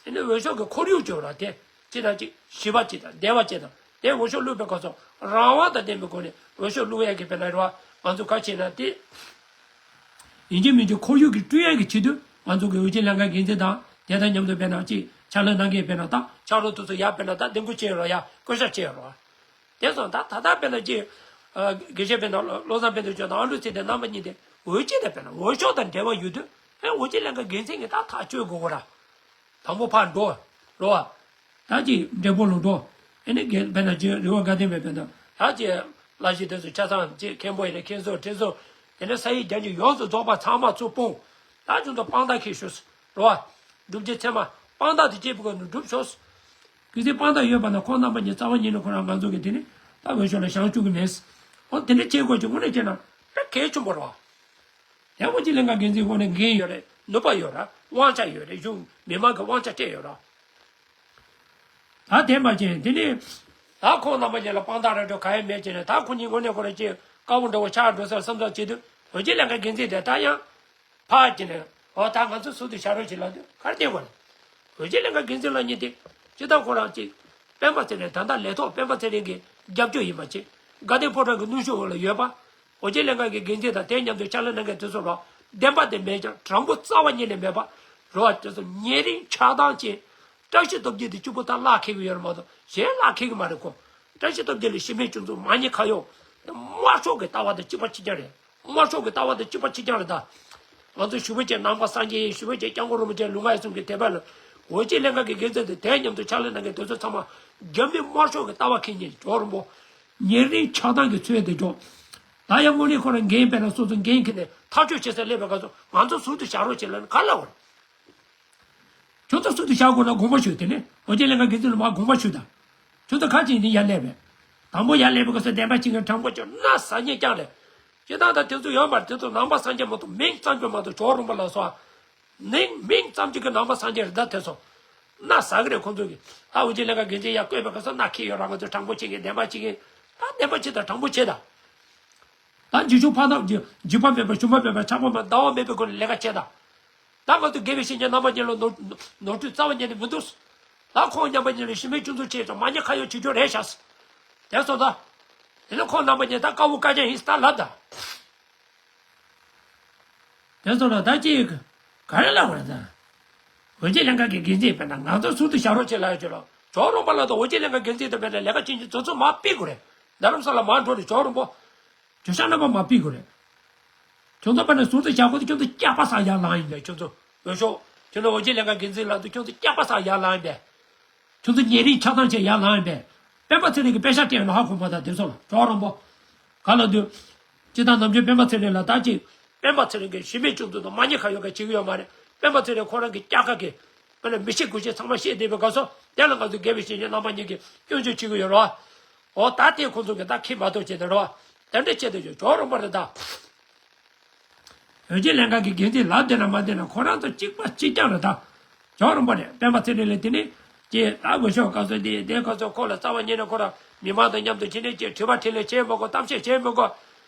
ཨ་ནི་འོས་ཤོག་གི་ཁོར་ཡུག་བྱོས་ར་དེ་གཅིག་དང་གཅིག་ཞི་བ་གཅིག་དང་བདེ་བ་གཅིག་དང་དེ་འོས་ཤོག་བླུགས་པའི་སྐབས་སུ་རང་དབང་དང་ལྡན་པའི་སྒོ་ནས་འོས་ཤོག་བླུགས་ཡག་གི་དཔེར་ན་རེད་བ་ང་ཚོ་ག་བྱས་ན་དེ། ཡིན་གཅིག་མིན་གཅིག་ཁོར་ཡུག་གི་བསྐྲུན་ཡག་གི་ཆེད་དུ་ང་ཚོ་གི་འོས་ཆེན་ལྷན་ཁང་འགན་འཛིན་དང་དེ་དང་མཉམ་དུ་དཔེར་ན་ཅིག་ཕྱག་ལས་གནང་མཁན་དཔེར་ན་ད་ཕྱག་རོགས་དེ་ཚོ་ཡར་དཔེར་ན་ད་འདེམས་བསྐོ་བྱས་ཡོད་ར་ཡ་བསྐོ་བཞག་བྱས་ཡོད་ར། དེ་སོང་ད་ད་ལྟ་དཔེར་ན་ཅིག་ཨ། དགེ་བཤེས་དཔེར་ན་བློ་བཟང་དཔལ་ལྡན་མཆོག་དང་ཨ་འབྲུག་ཚེ་བརྟན་རྣམ་པ་གཉིས་དེ་འོས་ཆེན་དང་དཔེར་ན་འོས་ཤོག་དང་འབྲེལ་བ་ཡོད་དུས་ཨེ་འོས་ཆེན་ལྷན་ཁང་འགན་འཛིན་གྱིས་ད་ཐག་གཅོད་དགོས་གོ་ར། དང་པོ་ཕར་འགྲོ་རོ་བ། ད་ཅིག་འབྲས་སྤུངས་ལ་འགྲོ། ཨེ་ནི་དགེ་དཔེར་ན་ཅིག་རི་བོ་དགའ་ལྡན་པའི་དཔེར་ན་ད་ཅིག་བླ་གཞི་དེ་ཚོ་ཆ་ཚང་ཅིག་མཁན་པོ་ཡིན་ན་མཁན་ཟུར་ཁྲི་ཟུར་དེ་ནས་ས་ཡིག་རྒྱ་ཆེ་ཡོངས་སུ་རྫོགས་པ་ཚང་མ་ཚུར་སྤུངས། ད་ཁྱོད་ཚོ་དཔང་རྟགས་འཁྱེར་ཤོག་རོ་བ། སྒྲུབ་བྱེད་ཚད་མ་དཔང་རྟགས་དེ་སྐྱེས་བུ་ག་ནས་སྒྲུབ་ཤོག་གལ་སྲིད་དཔང་རྟགས་ཡོད་པ་ན་ཁོང་རྣམ་པ་གཉིས་རྩ་བ་ཉིད་ནས་ཁོ་རང་ང་ཚོ་གི་དེ་ནི་ད་འོས་ཤོག་ལ་བཞེངས་བཅུག་གི་མེད། འོ་དེ་འདྲ་བྱེད་དགོས་ཀྱི་དངོས་གནས་བྱས་ན་ད་གལ་ཆེན་པོ་རེད་བ། ཡང་འོས་ཆེན་ལྷན་ཁང་འགན་འཛིན་དངོས་གནས་འགན་ཡོད་རེད་ནུས་པ་ཡོད་ར་དབང་ཆ་ཡོད་རེད་གཞུང་མི་མང་གི་དབང་ཆ་སྤྲད་ཡོད་ར། ད་དེ་མ་བྱས་དེ་ནི་ད་ཁོང་རྣམ་པ་གཉིས་ལ་དཔང་རྟགས་ར་སྤྲོད་ག་ཡེ་མེད་བྱས་ནས་ད་ཁོ་གཉིས་དངོས་གནས་ཁོ་རང་གཅིག་དཀར་པོ་འདྲ་བོ་ཆགས་འགྲོ་ས་བསམ་ཚོད་བྱེད་དུས་འོས་ཆེན་ལྷན་ཁང་འགན་འཛིན་དེ་ད་ཡང་ཕར་གྱི་ནས་འོ་ད་ང་ཚོ་ཟུར་དུ་བཞག་རོགས་བྱེད་ལབ་དུས་ག་རེ་བསྟན་དགོས་ན། འོས་ཆེན་ལྷན་ཁང་འགན་འཛིན་ལགས་གཉིས་དེ་ སྤྱིར་བཏང་ཁོ་རང་གཅིག་སྤེན་པ་ཚེ་རིང་ད་ལྟ་ལས་ཐོག་སྤེན་པ་ཚེ་རིང་གི་རྒྱབ་སྐྱོར་ཡིན་པ་ཅིག་དགའ་ལྡན་ཕོ་བྲང་གི་གནོན་ཤུགས་འོག་ལ་ཡོད་པ། འོ་བརྒྱལ་ལྷན་ཁང་གི་འགན་འཛིན་དང་དེ་མཉམ་དུ་ཕྱག་ལས་གནང་མཁན་དེ་ཚོ་ལ་བདེན་པ་དེ་མེད་ཀྱང་དྲང་པོ་རྩ་བ་ཉིད་ནས་མེད་པ། རེད་བ། དེ་ཚོ་ཉེ་རིང་ཆགས་སྡང་ཅན། བཀྲ་ཤིས་སྟོབས་རྒྱལ་དེ་གཅིག་པུ་ད་བརླག་འཁེལ་གི་ཡོད་རེད་མ་གཏོགས་གཞན་བརླག་འཁེལ་གི་མ་རེད་ཁོ། བཀྲ་ཤིས་སྟོབས་རྒྱལ་ལ་སྤྱི་མོས་སྐྱོང་ཚོགས་མ་ཉེས་ཁ་གཡོག་དམར་ཤོག་གི་ལྟ་བ་དང་གཅིག་པ་གཅིག་རྐྱང་རེད། དམར་ཤོག་གི་ལྟ་བ་དང་གཅིག་པ་གཅིག་རྐྱང་རེད་ད། ང་ཚོ་ཞུ་བོད་ཀྱི་ནང་པ་སངས་རྒྱས་ཡིན། ཞུ་བོད་ཀྱི་སྐྱབས་མགོན་རིན་པོ་ཆེ་ལུས་ངག་ཡིད་གསུམ་གྱི་དད་པ་ལ། འོ་བརྒྱལ་ལྷན་ཁང་གི་འགན་འཛིན་དེ་དེ་མཉམ་དུ་ཕྱག་ལས་གནང་མཁན་དེ་ཚོ་ཚང་མ་རྒྱ་མི་དམར་ཤོག་གི་ལྟ་བ་མཁས་མཁན་ཇོ་རིན་པོ། ཉེ་རིང་ཆགས་སྡང་གི་ཚོད་དེ་ཇོ། ད་ཡང་དངོས་གནས་ཁོ་རང་འགན་དཔེར་ན་སོ་སོ་འགན་འཁྱེར་ནས་ཐག་གཅོད་བྱེད་སར་སླེབས་པའི་སྐབས་སུ་ང་ཚོ་ཟུར་དུ་བཞག་རོགས་བྱེད་ལབ་ན་ག་ལ་བར། ཁྱོད་ཚོ་ཟུར་དུ་བཞག་དགོས་ན་དགོངས་པ་ཞུ། དེ་ནས་འོ་བརྒྱལ་ལྷན་ཁང་འགན་འཛིན་ལ་མར་དགོངས་པ་ཞུ་དང་། ཁྱོད་ཚོ་ག་ཅིག་ཡིན་ཡར་སླེབས་པས། དང་པོ་ཡར་སླེབས་པའི་སྐབས་སུ་བདེན་པ་བྱེད་མཁན་དྲང་པོ་བྱོས་ན་ཟ་ཉེས་རྐྱང་རེད། སྤྱིར་བཏང་ད་དེ་ཚོ་ཡོད་མ་རེད། དེ་ཚོ་ནང་པ་སངས་རྒྱས་མ་གཏོགས་མིང་ཙམ་གྱི་མ་གཏོགས་ཇོ་རིན་པོ་ལ་སོགས། མིང་མིང་ཙམ་གྱི་གི་ནང་པ་སངས་རྒྱས་རེད་ད་དེ་ཚོ། ན་ཟ་གི་རེད་ཁོང་ཚོ་གི། ད་འོ་བརྒྱལ་ལྷན་ཁང་འགན་འཛིན་ཡར་བསྐོས་པའི་སྐབས་སུ་ན་ཁེ་ཡོད་རང་ང་ཚོ་དྲང་པོ་བྱེད་མཁན་བདེན་པ་བྱེད་མཁན། ད་བདེན་པ་བྱེད་དང་དྲང་པོ་བྱེད་དང་། ད་འཇིགས་ཆུང་ཕ་ཐག་འཇིགས་པ་མེད་པ་ཞུམ་པ་མེད་པ་ཆགས་པ་མེད་ཟླ་བ་མེད་པའི་སྒོ་ནས་ལས་ཀ་བྱེད་དང་། ད་ང་ཚོ་དགེ་བའི་བཤེས་གཉེན་རྣམ་པ་གཉིས་ལ་ནོར་ནོར་འཁྲུལ་རྩ་བ་ཉིད་ནས་མི་འདུག་ད་ཁོང་རྣམ་པ་གཉིས་ལ་སྤྱི་མོས་སྐྱོང་ཚོགས་བྱས་ཙང་མ་ཉེས་ཁ་གཡོག་བྱེད་རྒྱུ་རེད་ཤག་དེ་སོང་ད། དེ་ནས་ཁོང་རྣམ་པ་གཉིས་ད་དཀར་པོ་དཀར་རྐྱང་ཡིན་ད་ལབ་ད། དེ་ཚོ་ལ་ད་ཅི་ག་རེ་ལབ་དགོས་རེད་ད། འོ་བརྒྱལ་ལྷན་ཁང་གི་འགན་འཛིན་དཔེར་ན་ང་ཚོ་ཟུར་དུ་བཞག་རོགས་བྱེད་ལབ་ཡོད་ཅོ་ལ། ཇོ་རིན་པོ་ལ་དང་འོ་བརྒྱལ་ལྷན་ཁང་འགན་འཛིན་དང་དཔེར་ན་ལས་ཀ་བྱེད་མཁན་ཚོ་ཚོ་མར་ཕུད་དགོས་རེད། རྡ་རམ་ས་ལ་མར་འགྲོ་རེད་ཇོ་རིན་པོ། ཇོ་ཤཱཀ་རྣམ་པ་མར་ཕུད་དགོས་རེད། ཁྱོད་ཚོ་དཔེར་ན་ཟུར་དུ་བཞག་དགོས་དེ་ཁྱོད་ཚོ་སྐྱག་པ་ཟ་ཡར་ལངས་ཡིན་པས་ཁྱོད་ཚོ། འོས་ཤོག་ཁྱོད་ཚོ་འོ་བརྒྱལ་ལྷན་ཁང་འགན་འཛིན་ལ་དུ་ཁྱོད་ཚོ་སྐྱག་པ་ཟ་ཡར་ལངས་ཡིན་པས། ཁྱོད་ཚོ་ཉེ་རིང་ཆགས་སྡང་བྱས་ཡར་ལངས་ཡིན་པས། སྤེན་པ་ཚེ་རིང་གིས་པེ་ཤག་སྤྲད་ཡོད་ན་ཧ་གོ་མ་ད་དེ་ཚོ་ལ་ཇོ་རིན་པོ། ག་ལ་དུས། སྤྱིར་བཏང་ནམ་རྒྱུན་སྤེན་པ་ཚེ་རིང་ལ་ད་ཅིག་སྤེན་པ་ཚེ་རིང་གིས་སྤྱི་མོས་སྐྱོང་ཚོགས་དང་མ་ཉེས་ཁ་གཡོག་ག་བྱེད་ཀྱི་ཡོད་མ་རེད། སྤེན་པ་ཚེ་རིང་ཁོ་རང་གི་སྐྱག་ཁ་གི། དཔེར་ན་མི་ཤེས་དགུ་ཤེས་ཚང་མ་ཤེས་བསྡད་པའི་སྐབས་སུ་དེ་ལ་ང་ཚོ་དགེ་བའི་བཤེས་གཉེན་རྣམ་པ་གཉིས་ཀྱིས་སྐྱོན་བརྗོད་བྱེད་ཀྱི་ཡོད་རེད་བ། འོ་ད་དེ་ཁོང་ཚོ་གིས་ད་ཁྱི་མ་གཏོགས་བྱས་ཏེ་རེད་བ། དེ་འདྲ་བྱས་ཏེ་ཡོད་ཇོ་རིན་པོ་རེད་ད། འོས་བརྒྱལ་ལྷན་ཁང་གི་འགན་འཛིན་ལབ་བསྡད་ན་མ་བསྡད་ན་ཁོ་རང་ཚོ་གཅིག་པ་གཅིག་རྐྱང་རེད་ད། ཇོ་རིན་པོ་རེད། སྤེན་པ་ཚེ་རིང་ལ་དེ་ནི། ཀྱེ་ད་འོས་ཤོག་སྐབས་སུ་དེ་དེ་སྐབས་སུ་ཁོ་ལ་རྩ་བ་ཉིད་ནས་ཁོ་རང་མི་མང་དང་མཉམ་དུ་ཕྱི་ནས་ཀྱེ་དྲི་བ་དྲིས་ལན་བྱེད་མི་དགོས། གཏམ་བཤད་བྱེད་མི་དགོས།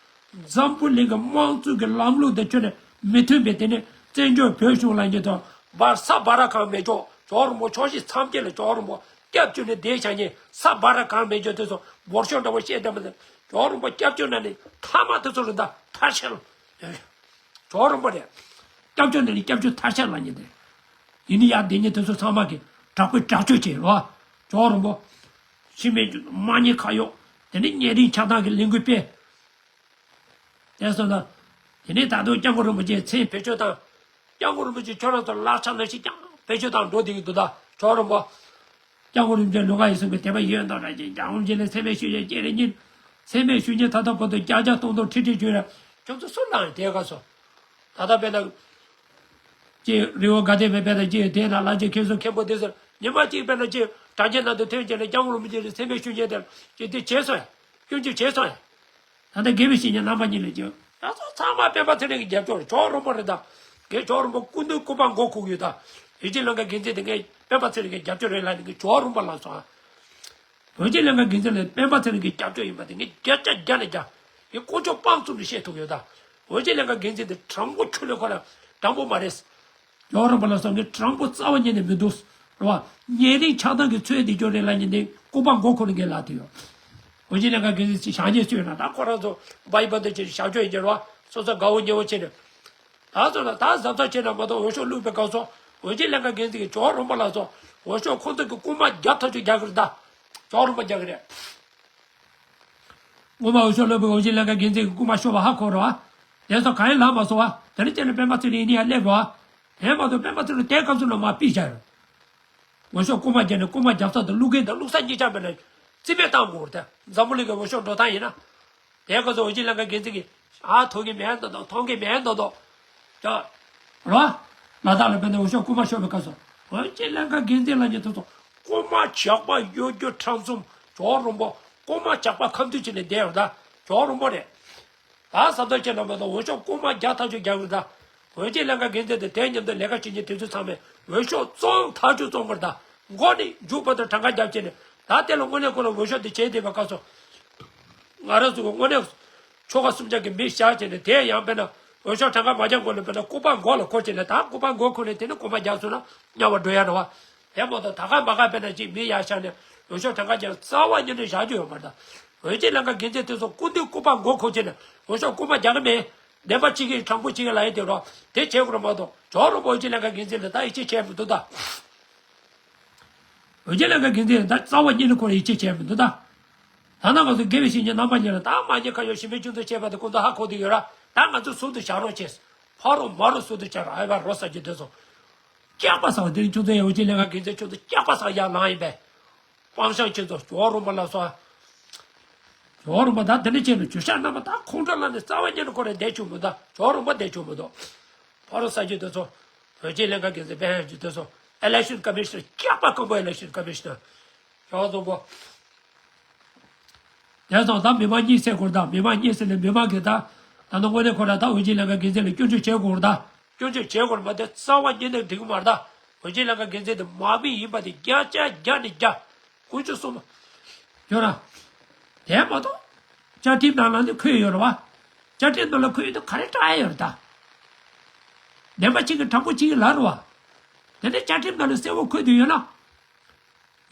འཛམ་བུ་གླིང་གི་དམངས་གཙོ་གི་ལམ་ལུགས་དང་ཁྱོན་ནས་མི་མཐུན་པའི་དེ་ནི་བཙན་བྱོལ་བོད་གཞུང་ལ་ཉིད་དུ་བར་ས་བར་གང་མེད་ཅོག་ཇོ་རིན་པོ་ཕྱོགས་བཞི་མཚམས་བརྒྱད་ལ་ཇོ་རིན་པོ་སྐྱབས་བཅོལ་ནས་བསྡད་བཞག་ཉིན་ས་བར་གང་མེད་ཅོག་དེ་ཚོ་འབོར་ཤོག་འདྲ་བོ་བཤད་བསྡད་མི་འདུག་ཇོ་རིན་པོ་སྐྱབས་བཅོལ་ནང་ནས་མཐའ་མ་དེ་ཚོ་རེད་ད་ཐར་ཤལ། ཇོ་རིན་པོ་རེད། སྐྱབས་བཅོལ་ནས་ནི་སྐྱབས་བཅོལ་ཐར་ཤལ་ལ་ཉེ་དེ། ཡིན་ནི་ཡ་དེ་ཉིད་དེ་ཚོ་ཚང་མ་གི་དྲག་པོའི་དྲག་སྤྱོད་བྱས་རོ། ཇོ་རིན་པོ། ཕྱི་མིག་དམག་ཉེས་ཁ་གཡོག་དེ་ནི་ཉེ་རིང་ཆགས་སྡང་གི་ལས་འགུལ་སྤེལ། དེ་སོང་ན། དེ་ནི་ད་དུང་སྐྱབས་མགོན་རིན་པོ་ཆེའི་མཚན་བེད་སྤྱོད་བཏང་། སྐྱབས་མགོན་རིན་པོ་ཆེ་ཁྱོད་རང་ཚོ་ལག་ཆ་ནང་བཞིན་ཀྱང་བེད་སྤྱོད་བཏང་འགྲོ་བསྡད་ཀྱི་འདུག་ད་ཇོ་རིན་པོ། སྐྱབས་མགོན་རིན་པོ་ཆེ་ལུས་ངག་ཡིད་གསུམ་གྱི་དད་པ་ཡོད་མདོག་འདྲ་ཅིག་སྐྱབས་མགོན་རིན་པོ་ཆེ་ལ་མཚན་སྨད་ཞུ་ཡས་སྐྱེ་རེ་ཉིན། མཚན་སྨད་ཞུ་ཉིན་ད་ལྟ་བར་དུ་བརྒྱ་ཆ་སྟོང་སྟོང་ཁྲི་ཁྲི་བྱོས་ར། ཁྱོད་ཚོ་སུ་ལངས་དེ་ག་སོ། ད་ལྟ་དཔེར་ན། ཅིག་རི་བོ་དགའ་ལྡན་པའི་དཔེར་ན་ཅིག་དེ་ན་ལ་ཅིག་མཁན་ཟུར་མཁན་པོ་དེ་ཚོ་ཉི་མ་གཅིག་དཔེར་ན་ཅིག་དྲ་རྒྱའི་ནང་དུ་ཐོན་རྗེས་ལ་སྐྱབས་མགོན་རིན་པོ་ཆེ་ལ་མཚན་སྨད་ཞུ་ཉིན་དེ་ཅིག་དེ་བྱས་སོང་ཡ། སྐྱོན་བརྗོད་བྱས་སོང་ཡ། ད་ལྟ་དགེ་བའི་བཤེས་གཉེན་རྣམ་པ་གཉིས་ལ་ཅིག་ད་ཚོ་ཚང་མ་སྤེན་པ་ཚེ་རིང་གི་རྒྱབ་སྐྱོར་ཇོ་རིན་པོ་རེད་ད། དགེ་ཇོ་རིན་པོ་སྐུ་མདུན་སྐུ་པར་མགོ་ཁུག་ཡོད་ད། ཡིད་ཆེས་ལྷན་ཁང་འགན་འཛིན་དེ་ངས་སྤེན་པ་ཚེ་རིང་གི་རྒྱབ་སྐྱོར་རེད་ལབ་ནས་ངས་ཇོ་རིན་པོ་ལབ་སོང་ཨ། འོས་ཆེན་ལྷན་ཁང་འགན་འཛིན་ལ་སྤེན་པ་ཚེ་རིང་གི་རྒྱབ་སྐྱོར་ཡིན་པ་དེ་ངས་བརྒྱ་ཆ་བརྒྱ་ནས་བརྒྱ། ངས་དཀོན་མཆོག་དཔང་བཙུགས་ནས་བཤད་ཐུབ་ཡོད་ད། འོས་ཆེན་ལྷན་ཁང་འགན་འཛིན་དེ་དྲང་པོ་ཆུ་ལས་ཁོ་ལ་དྲང་པོ་མ་རེད། ཇོ་རིན་པོ་ལ་སོགས་ངས་དྲང་པོ་རྩ་བ་ཉིད་ནས་མི་འདུག་རེད་བ། ཉེ་རིང་ཆགས་སྡང་གི་ཚོད་དེ་སྐྱོ་རེད་ལབ་ཉིན་དེ་སྐུ་པར་མགོ་ཁུར་ནས་ངས་ལབ་དུས་ཡོད། འོས་ཆེན་ལྷན་ཁང་འགན་འཛིན་ཅིག་བཞག་ཉེས་སུ་ཡོད་ན་ད་ཁོ་རང་ཚོ་བ་ཡི་བ་འདི་ཅིག་བཞག་ཆོག་ཡིན་གྱི་རེད་བ། སོ་སོ་དགའ་བོ་ཉེ་བོ་བྱས་ནས། ད་ཚོ་ལ་ད་གཟབ་གཟབ་བྱས་ན་མ་གཏོགས་འོས་ཤོག་བླུགས་པའི་སྐབས་སུ་འོས་ཆེན་ལྷན་ཁང་འགན་འཛིན་གྱི་ཇོ་རིན་པོ་ལ་སོགས་འོས་ཤོག་ཁོང་ཚོ་གི་རྐུ་མ་རྒྱག་ཐག་ཆོད་རྒྱག་གི་རེད་ད། ཇོ་རིན་པོ་རྒྱག་གི་རེད། སྔོན་མ་འོས་ཤོག་བླུགས་པའི་འོས་ཆེན་ལྷན་ཁང་འགན་འཛིན་གྱི་རྐུ་མ་ཤོར་བ་ཧ་གོ་རེད་བ། དེ་ཚོ་གང་ཡང་ལབ་མ་སོང་བ། དེ་ནི་ཁྱེད་ནི་སྤེན་པ་ཚེ་རིང་ཡིན་ཡ་སླེབས་རེད་བ། དེ་མ་གཏོགས་སྤེན་པ་ཚེ་རིང་དེ་སྐབས་སུ་ལ་མ་ཕུད་བཞག་ཡོད། འོས་ཤོག་རྐུ་མ་རྒྱག་ནས་རྐུ་མ་རྒྱག་ས་དང་བླུག་མཁན་དང་བླུག་ས་གཉིས་ཆ་མེད་ན་རྩིས་མེད་བཏང་དགོས་རེད་དེ། འཛམ་བུ་གླིང་གི་འོས་ཤོག་འགྲོ་སྟངས་ཡིན་ན། དེ་སྐབས་སུ་འོས་ཆེན་ལྷན་ཁང་འགན་འཛིན་གྱིས་ཨ་ཐོབ་གི་མེད་མདོག་མདོག་མཐོང་གི་མེད་མདོག་མདོག་ཅག་རོ། ལ་དྭགས་ལ་ཕེབས་ནས་འོས་ཤོག་རྐུ་མ་ཤོར་བའི་སྐབས་སུ་འོས་ཆེན་ལྷན་ཁང་འགན་འཛིན་ལ་ཉེ་དུ་ཚོ་རྐུ་མ་ཇག་པ་གཡོ་སྒྱུ་ཁྲམ་གསུམ་ཇོ་རིན་པོ། རྐུ་མ་ཇག་པ་ཁ་མཐུན་བྱས་ནས་བསྡད་ཡོད་ད་ཇོ་རིན་པོ་རེད། ད་ས་མཐོ་ཁྱེད་རྣམ་པ་དང་འོས་ཤོག་རྐུ་མ་རྒྱག་ཐག་ཆོད་རྒྱག་གི་ད། འོས་ཆེན་ལྷན་ཁང་འགན་འཛིན་དང་དེ་མཉམ་དུ་ལས་ཀ་བྱེད་མཁན་དེ་ཚོ་ཚང་མས་འོས་ཤོག་བཙོང་ཐག་ཆོད་བཙོང་དགོས་རེད་ད། མགོ་ནས་མཇུག་བར་དུ་གྲངས་ཀ་རྒྱབ་བྱས་ནས་ད་དེ་ལ་དངོས་གནས་ཁོ་ལ་འོས་ཤོག་དེ་བྱས་བསྡད་པའི་སྐབས་སུ། ང་རང་ཚོ་གི་དངོས་གནས་ཆོལ་ཁ་གསུམ་ཆར་གྱི་མི་བཞག་བྱས་ནས་དེ་ཡང་དཔེར་ན་འོས་ཤོག་གྲངས་ཀ་མ་རྒྱག་གོང་ལ་དཔེར་ན་སྐུ་པར་མགོ་ལ་འཁོར་བྱས་ནས་ད་སྐུ་པར་མགོ་འཁོར་ནས་དེ་ནི་རྐུ་མ་རྒྱག་སོང་ན་དམྱལ་བར་འགྲོ་ཡ་རེད་བ། དེ་མ་གཏོགས་ད་ག་མ་ག་དཔེར་ན་ཅིག་མི་ཡར་བཞག་ནས་འོས་ཤོག་གྲངས་ཀ་རྒྱག་རྩ་བ་ཉིད་ནས་བཞག་རྒྱུ་ཡོད་མ་རེད་ད། འོས་ཆེན་ལྷན་ཁང་འགན་འཛིན་དེ་ཚོ་སྐུ་མདུན་སྐུ་པར་མགོ་འཁོར་བྱས་ནས་འོས་ཤོག་རྐུན་མ་རྒྱག་གི་མེད། བདེན་པ་གཅིག་གིས་དྲང་པོ་གཅིག་གིས་ལབ་ཡ་དེ་རོ། དེ་བྱེད་དགོས་རེད་མ་གཏོགས་ཇོ་རོང་པོ་འོས་ཆེན་ལྷན་ཁང་འགན་འཛིན་ལ་ད་ཡིད་ཆེས་བྱས་མི་འདུག་ད། འོས་ཆེན་ལྷན་ཁང་འགན་འཛིན་ད་རྩ་བ་ཉིད་ནས་ཁོ་རང་ཡིད་ཆེས་བྱས་མི་འདུག་ད། ད་ནང་ང་ཚོ་དགེ་བའི་བཤེས་གཉེན་རྣམ་པ་གཉིས་ལ་ད་མ་ཉེས་ཁ་གཡོག་གཞན་ཕན་སྐྱོན་འཛུགས་བྱས་པ་དེ་ཁོང་ཚོ་ཧ་གོ་བསྡད་ཡོད་ར། ད་ང་ཚོ་ཟུར་དུ་བཞག་རོགས་བྱས། ཕ་རོ་མ་རོ་ཟུར་དུ་བྱ་རོགས། ཨེ་བ་རོ་ས་རྒྱུ་དེ་ཚོ། སྐྱག་པ་ཟ་བ་དེ་རིང་ཁྱོད་ཚོ་ཡང་འོས་ཆེན་ལྷན་ཁང་འགན་འཛིན་ཁྱོད་ཚོ་སྐྱག་པ་ཟ་ཡ་ལངས་ཡིན་པས། སྤང་བཤང་ཁྱོད་ཚོ་ཇོ་རོང་པོ་ལ་སོགས། ཇོ་རོང་པོ་ད་དེ་འདྲ་བྱས་ནས་ཇོ་ཤ་རྣམ་པ་ད་ཁོང་ཁྲོ་ལངས་ནས་རྩ་བ་ཉིད་ནས་ཁོ་རང་བསྡད་བཅུག་མི་འདུག་ཇོ་རོང་པོ་བསྡད་བཅུག་མི་འདུག་ཕ་རོ་ས་རྒྱུ་དེ་ཚོ། འོས་ཆེན་ལྷན་ཁང་འགན་འཛིན་དཔལ་ཡོན་རྒྱུ་དེ་ཚོ། election commissioner སྐྱག་པ་སྐམ་པོ་election commissioner། ཇོ་རོང་པོ། དེ་སོང་ད་མི་མང་གཉིད་སད་དགོས་ད། མི་མང་གཉིད་སད་ནས་མི་མང་གིས་ད། ད་ནི་དངོས་གནས་ཁོ་རང་ད་འོས་ཆེན་ལྷན་ཁང་འགན་འཛིན་ལ་སྐྱོན་བརྗོད་བྱེད་དགོས་ད། སྐྱོན་བརྗོད་བྱེད་དགོས་མ་དེ་རྩ་བ་ཉིད་ནས་འགྲིག་གི་མ་རེད་ད། འོས་ཆེན་ལྷན་ཁང་འགན་འཛིན་དེ་དམག་མི་ཡིན་པ་དེ་བརྒྱ་ཆ་བརྒྱ་ནས་བརྒྱ། དཀོན་མཆོག་གསུམ། ཡོད་ར། དེ་མ་གཏོགས། བཅའ་ཁྲིམས་ནང་ལ་ནི་འཁོད་ཡོད་རེད་བ། བཅའ་ཁྲིམས་ནང་ལ་འཁོད་ཡོད་དུས་ག་རེ་སྐྲག་ཡ་ཡོད་རེད་ད། བདེན་པ་གཅིག་གིས་དྲང་པོ་གཅིག་གིས་ལབ་རེད་བ། དེ་ནས་བཅའ་ཁྲིམས་ནང་ལ་གསལ་བོ་འཁོད་དུ་ཡོད་ན།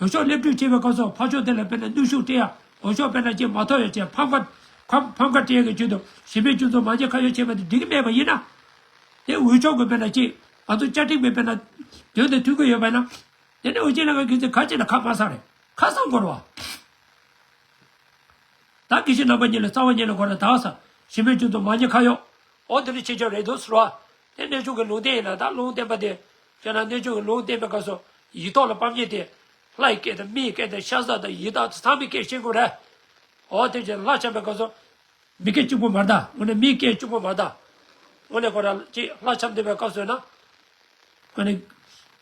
འོས་ཤོག་སླེབས་སྒྲུག་བྱེད་པའི་སྐབས་སུ་ཕར་ཕྱོགས་དེ་ལ་དཔེར་ན་གནོན་ཤུགས་སྤྲད་ཡ། འོས་ཤོག་དཔེར་ན་ཅིག་མ་ཐོབ་ཡ་བྱས་ཕམ་ཁ། ཕམ་ཕམ་ཁ་སྤྲད་ཡ་གི་ཆེད་དུ་གཞན་ཕན་སྤྱི་ཚོགས་མ་ཉེས་ཁ་གཡོག་བྱས་པ་དེ་འགྲིག་གི་མེད་པ་ཡིན་ན། དེ་འོས་ཤོག་གི་དཔེར་ན་ཅིག་ང་ཚོ་བཅའ་ཁྲིམས་ཀྱི་དཔེར་ན་དོན་དང་མཐུན་གྱི་ཡོད་པ་ཡིན་ན། དེ་ནས་འོས་ཆེན་ལྷན་ཁང་གི་ཚེ་ཁ་ཅིག་ལ་ཁ་མ་ས་རེད། ཁ་སང་འགོར་བ། ད་དགེ་བཤེས་རྣམ་པ་གཉིས་ལ་རྩ་བ་ཉིད་ནས་གོ་ར་དག་ས། གཞན་ཕན་སྤྱི་ཚོགས་མ་ཉེས་ཁ་གཡོག་ཨོ་དེ་འདྲ་བྱེད་ཆོག་རེད་འདུག་ཟེར་བ། དེ་གནས་ཆུང་གི་ལུང་བསྟན་ཡིན་ན་ད་ལུང་བསྟན་པ་དེ། བྱས་ན་གནས་ཆུང་གི་ལུང་བསྟན་པའི་སྐབས་སུ་ཡིག་ཐོག་ལ་ཕབ་མཁན་དེ། ལྷ་ཡི་སྐད་དང་མི་ཡི་སྐད་དང་ཤ་ཟ་དང་ཡི་དྭགས་དང་ཚང་མའི་སྐད་ཤེས་དགོས་རེད། ཨོ་དེ་བྱས་ལྷ་འཆམ་པའི་སྐབས་སུ། མི་སྐད་གཅིག་པོ་མ་རེད་ད། དངོས་གནས་མིའི་སྐད་གཅིག་པོ་མ་རེད་ད། དངོས་གནས་ཁོ་རང་ཅིག་ལྷ་འཆམ་བསྡད་པའི་སྐབས་སུ་ཡིན་ན། དངོས་གནས།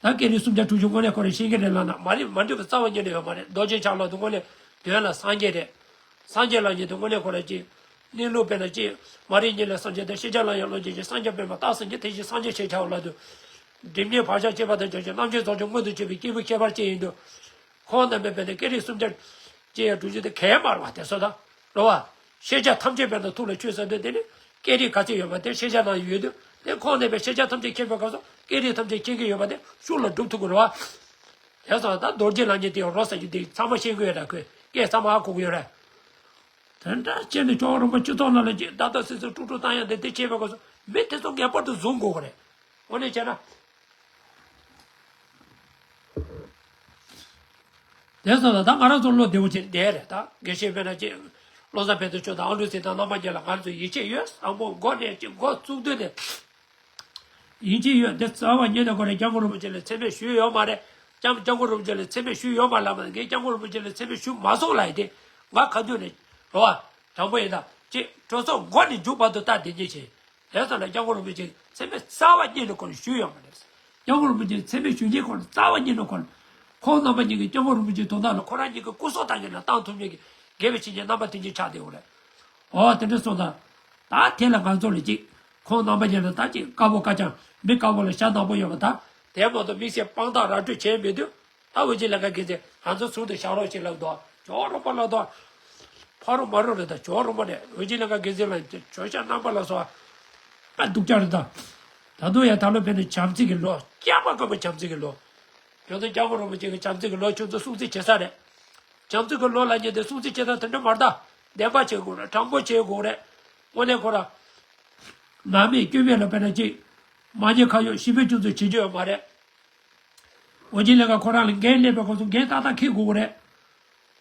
ད་སྐད་རིགས་སུམ་བརྒྱ་དྲུག་ཅུ་དངོས་གནས་ཁོ་རང་ཤེས་ཀྱི་རེད་ལབ་ན་མ་རེད། མ་འགྲིག་པ་རྩ་བ་ཉིད་ནས་ཡོད་མ་རེད། རྡོ་རྗེ་འཆང་ལབ་དུས་དངོས་གནས་དོན་ལ་སངས་རྒྱས་རེད། སངས་རྒྱས་ལབ་མཁན་དེ་དངོས་གནས་ཁོ་རང་ཅིག་གནས་ལུགས་དཔེར་ན་ཅིག་མ་རིག་ཉིད་ལས་སངས་རྒྱས་དང་ཤེས་བྱ་ལ་ཡང་བློ་སྐྱེད་ཅིང་སངས་རྒྱས་པདྨ་རྟགས་བསམ་གྱིས་དེ་བཞིན་སངས་རྒྱས་ཞེས་བྱ་བ་ལབ་དུས། སྒྲིབ་གཉིས་བག་ཆགས་སྐྱེས་པ་དང་བྱང་ཞིང་རྣམ་མཁྱེན་རྫོགས་བྱང་མངོན་དུ་གྱུར་པའི་སྐྱེས་བུ་ཁྱད་པར་ཅན་ཡིན་དུས། ཁོང་རྣམ་པའི་དཔེར་ན་སྐད་རིགས་སུམ་བརྒྱ་ཅེས་ཡང་སྒྲུབ་རྒྱུ་དེ་གལ་མ་རེད་བ་དེ་ཚོ་དང་། རེད་བ། ཤེས་བྱ་ཐམས་ཅད་དཔེར་ན་ཐུགས་ལ་ཆུད་ཟེར་དུས་དེ་ནི་སྐད་རིགས་ག་ཚོད་ཡོད་པ་དེ་ཤེས་བྱ་ནང་ཡོད་དུས་དེ་ཁོང་རྣམ་པའི་ཤེས་བྱ་ཐམས་ཅད་མཁྱེན་པའི་སྐབས་སུ་སྐད་རིགས་ཐམས་ཅད་མཁྱེན་གྱི་ཡོད་པ་དེ་ཤུགས་ལ་སྒྲུབ་ཐུབ་ཀྱི་རེད་བ། དེ་སོང་ད་རྡོ་རྗེ་ལབ་མཁན་དེ་ཡང་རོ་ཟེར་རྒྱུ་དེ་ཚང་མ་ཤེས་ཀྱི་ཡོད་ར། ཁོས་སྐད་ཚང་མ་ཧ་གོ་གི་ཡོད་ར། དེ་འདྲ་བྱས་ནས་ཇོ་བོ་རིན་པོ་ཆེ་ཐོག་ལ་ལ་ཅིག་ད་ད་སི་སི་ཀྲུག་ཀྲུག་བཏང་ཡ་དེ་དེ་བྱས་པའི་སྐབས་སུ་མི་དེ་ཚོ་ངེས་པར་དུ་བཟུང་དགོས་ཀྱི་རེད། དངོས་གནས་བྱས་ན། དེ་སོང་ད་ད་ང་རང་ཚོ་བློ་བདེ་བོ་བྱས་བསྡད་རེད་ད། དགེ་བཤེས་དཔེར་ན་ཅིག་བློ་བཟང་ཕུན་ཚོགས་མཆོག་དང་ཨ་འབྲུག་ཚེ་དང་རྣམ་པ་གཉིས་ལ་ང་ཚོ་ཡིད་ཆེས་ཡོད། བཟང་པོ་མགོ་ནས་ཅིག་འགོ་བཙུགས་དུས་ནས་ཡིད་ཆེས་ཡོད། དེ་རྩ་བ་ཉིད་ནས་ཁོ་རང་སྐྱབས་མགོན་རིན་པོ་ཆེ་ལ་མཚན་སྨད་ཞུས་ཡོད་མ་རེད། སྐྱབས་སྐྱབས་མགོན་རིན་པོ་ཆེ་ལ་མཚན་སྨད་ཞུས་ཡོད་མ་ལབ་པ་ངས་སྐྱབས་མགོན་རིན་པོ་ཆེ་ལ་མཚན་སྨད་ཞུས་མ་སོང་ལབ་ཡིན་ཏེ། ང་ག་དུས་ནས་རེད་བ། དྲང་པོ་ཡིན་ད་ཅིག་གྲོས་ཚོགས་མགོ་ནས་མཇུག་བར་དུ་ལྟ་བདེ་ཉེས་བྱས། དེ་ཙམ་ལ་སྐྱབས་མགོན་རིན་པོ་ཆེ་མཚན་སྨད་རྩ་བ་ཉིད་ནས་ཁོ་ལ་ཞུས་ཡོད་མ་རེད། སྐྱབས་མགོན་རིན་པོ་ཆེ་མཚན་སྨད་ཞུ་མཁན་ཁོ་ལ་རྩ་བ་ཉིད་ནས་ཁོ་ལ། ཁོང་རྣམ་པ་གཉིས་ཀྱིས་སྐྱབས་མགོན་རིན་པོ་ཆེའི་དོན་དག་ལ་ཁོ་རང་གཉིས་ཀྱི་སྐུ་སྲོག་དང་ཡང་ན་བཏང་ཐུབ་མཁན་གྱི་དགེ་བའི་བཤེས་གཉེན་རྣམ་པ་དེ་གཉིས་ཆགས་བསྡད་ཡོད་རེད། འོ་དེ་འདྲ་སོང་ཙང་། ད་དེ་ལ་ང་ཚོ་ལ་ཅིག་ཁོང་རྣམ་པ་གཉིས་ལ་ད་ཅིག་དཀར་པོ་དཀར་རྐྱང་མི་དཀར་པོ་ལ་ཞྭ་ནག་པོ་ཡོད་པ་ད། དེ་མ་གཏོགས་དམིགས་བསལ་དཔང་རྟགས་ར་སྤྲོད་བྱས་མེད་དུས། ད་འོས་ཆེན་ལྷན་ཁང་འགན་འཛིན་ང་ཚོ་ཟུར་དུ་བཞག་རོགས་ཞེས་ལབ་འདུག་ཇོ་བོ་རིན་པོ་ལབ་འདུག་ཕ་རོ་མ་རོ་རེད་ད། ཇོ་བོ་རིན་པོ་ནས་འོས་ཆེན་ལྷན་ཁང་འགན་འཛིན་ལ་ཇོ་ཤ་རྣམ་པ་ལ་སོགས་ཨ་སྡུག་ཅག་རེད་ད། ད་དུང་ཡང་ད་ལོ་ཕེབས་ནས་བྱམས་བརྩེ་གི་ལོ། སྐྱག་པ་དཀར་པོ་བྱམས་བརྩེ་གི་ལོ། ཁྱོད་ཚོ་སྐྱབས་མགོན་རིན་པོ་ཆེ་གི་བྱམས་བརྩེ་གི་ལོ་ཁྱོད་ཚོ་སྲུང་བརྩི་བྱེད་ས་རེད། བྱམས་བརྩེ་གི་ལོ་ལབ་མཁན་དེ་སྲུང་བརྩི་བྱེད་ས་དེ་འདྲ་མ་རེད་ད། བདེན་པ་བྱེད་དགོས་རེད། དྲང་པོ་བྱེད་དགོས་རེད། དངོས་གནས་ཁོ་ར། ནག་མེད་སྐྱོན་མེད་ལ་དཔེར་ན་ཅིག་མ་ཉེས་ཁ་གཡོག་ཞིབ་འཇུག་ཚོ་བྱེད་རྒྱུ་ཡོད་མ་རེད། འོ་ཅི་ལས་ཀ་ཁོ་རང་ལ་འགན་སླེབས་པའི་སྐབས་སུ་འགན་ཏག་ཏག་འཁྱེར་དགོས་ཀྱི་རེད།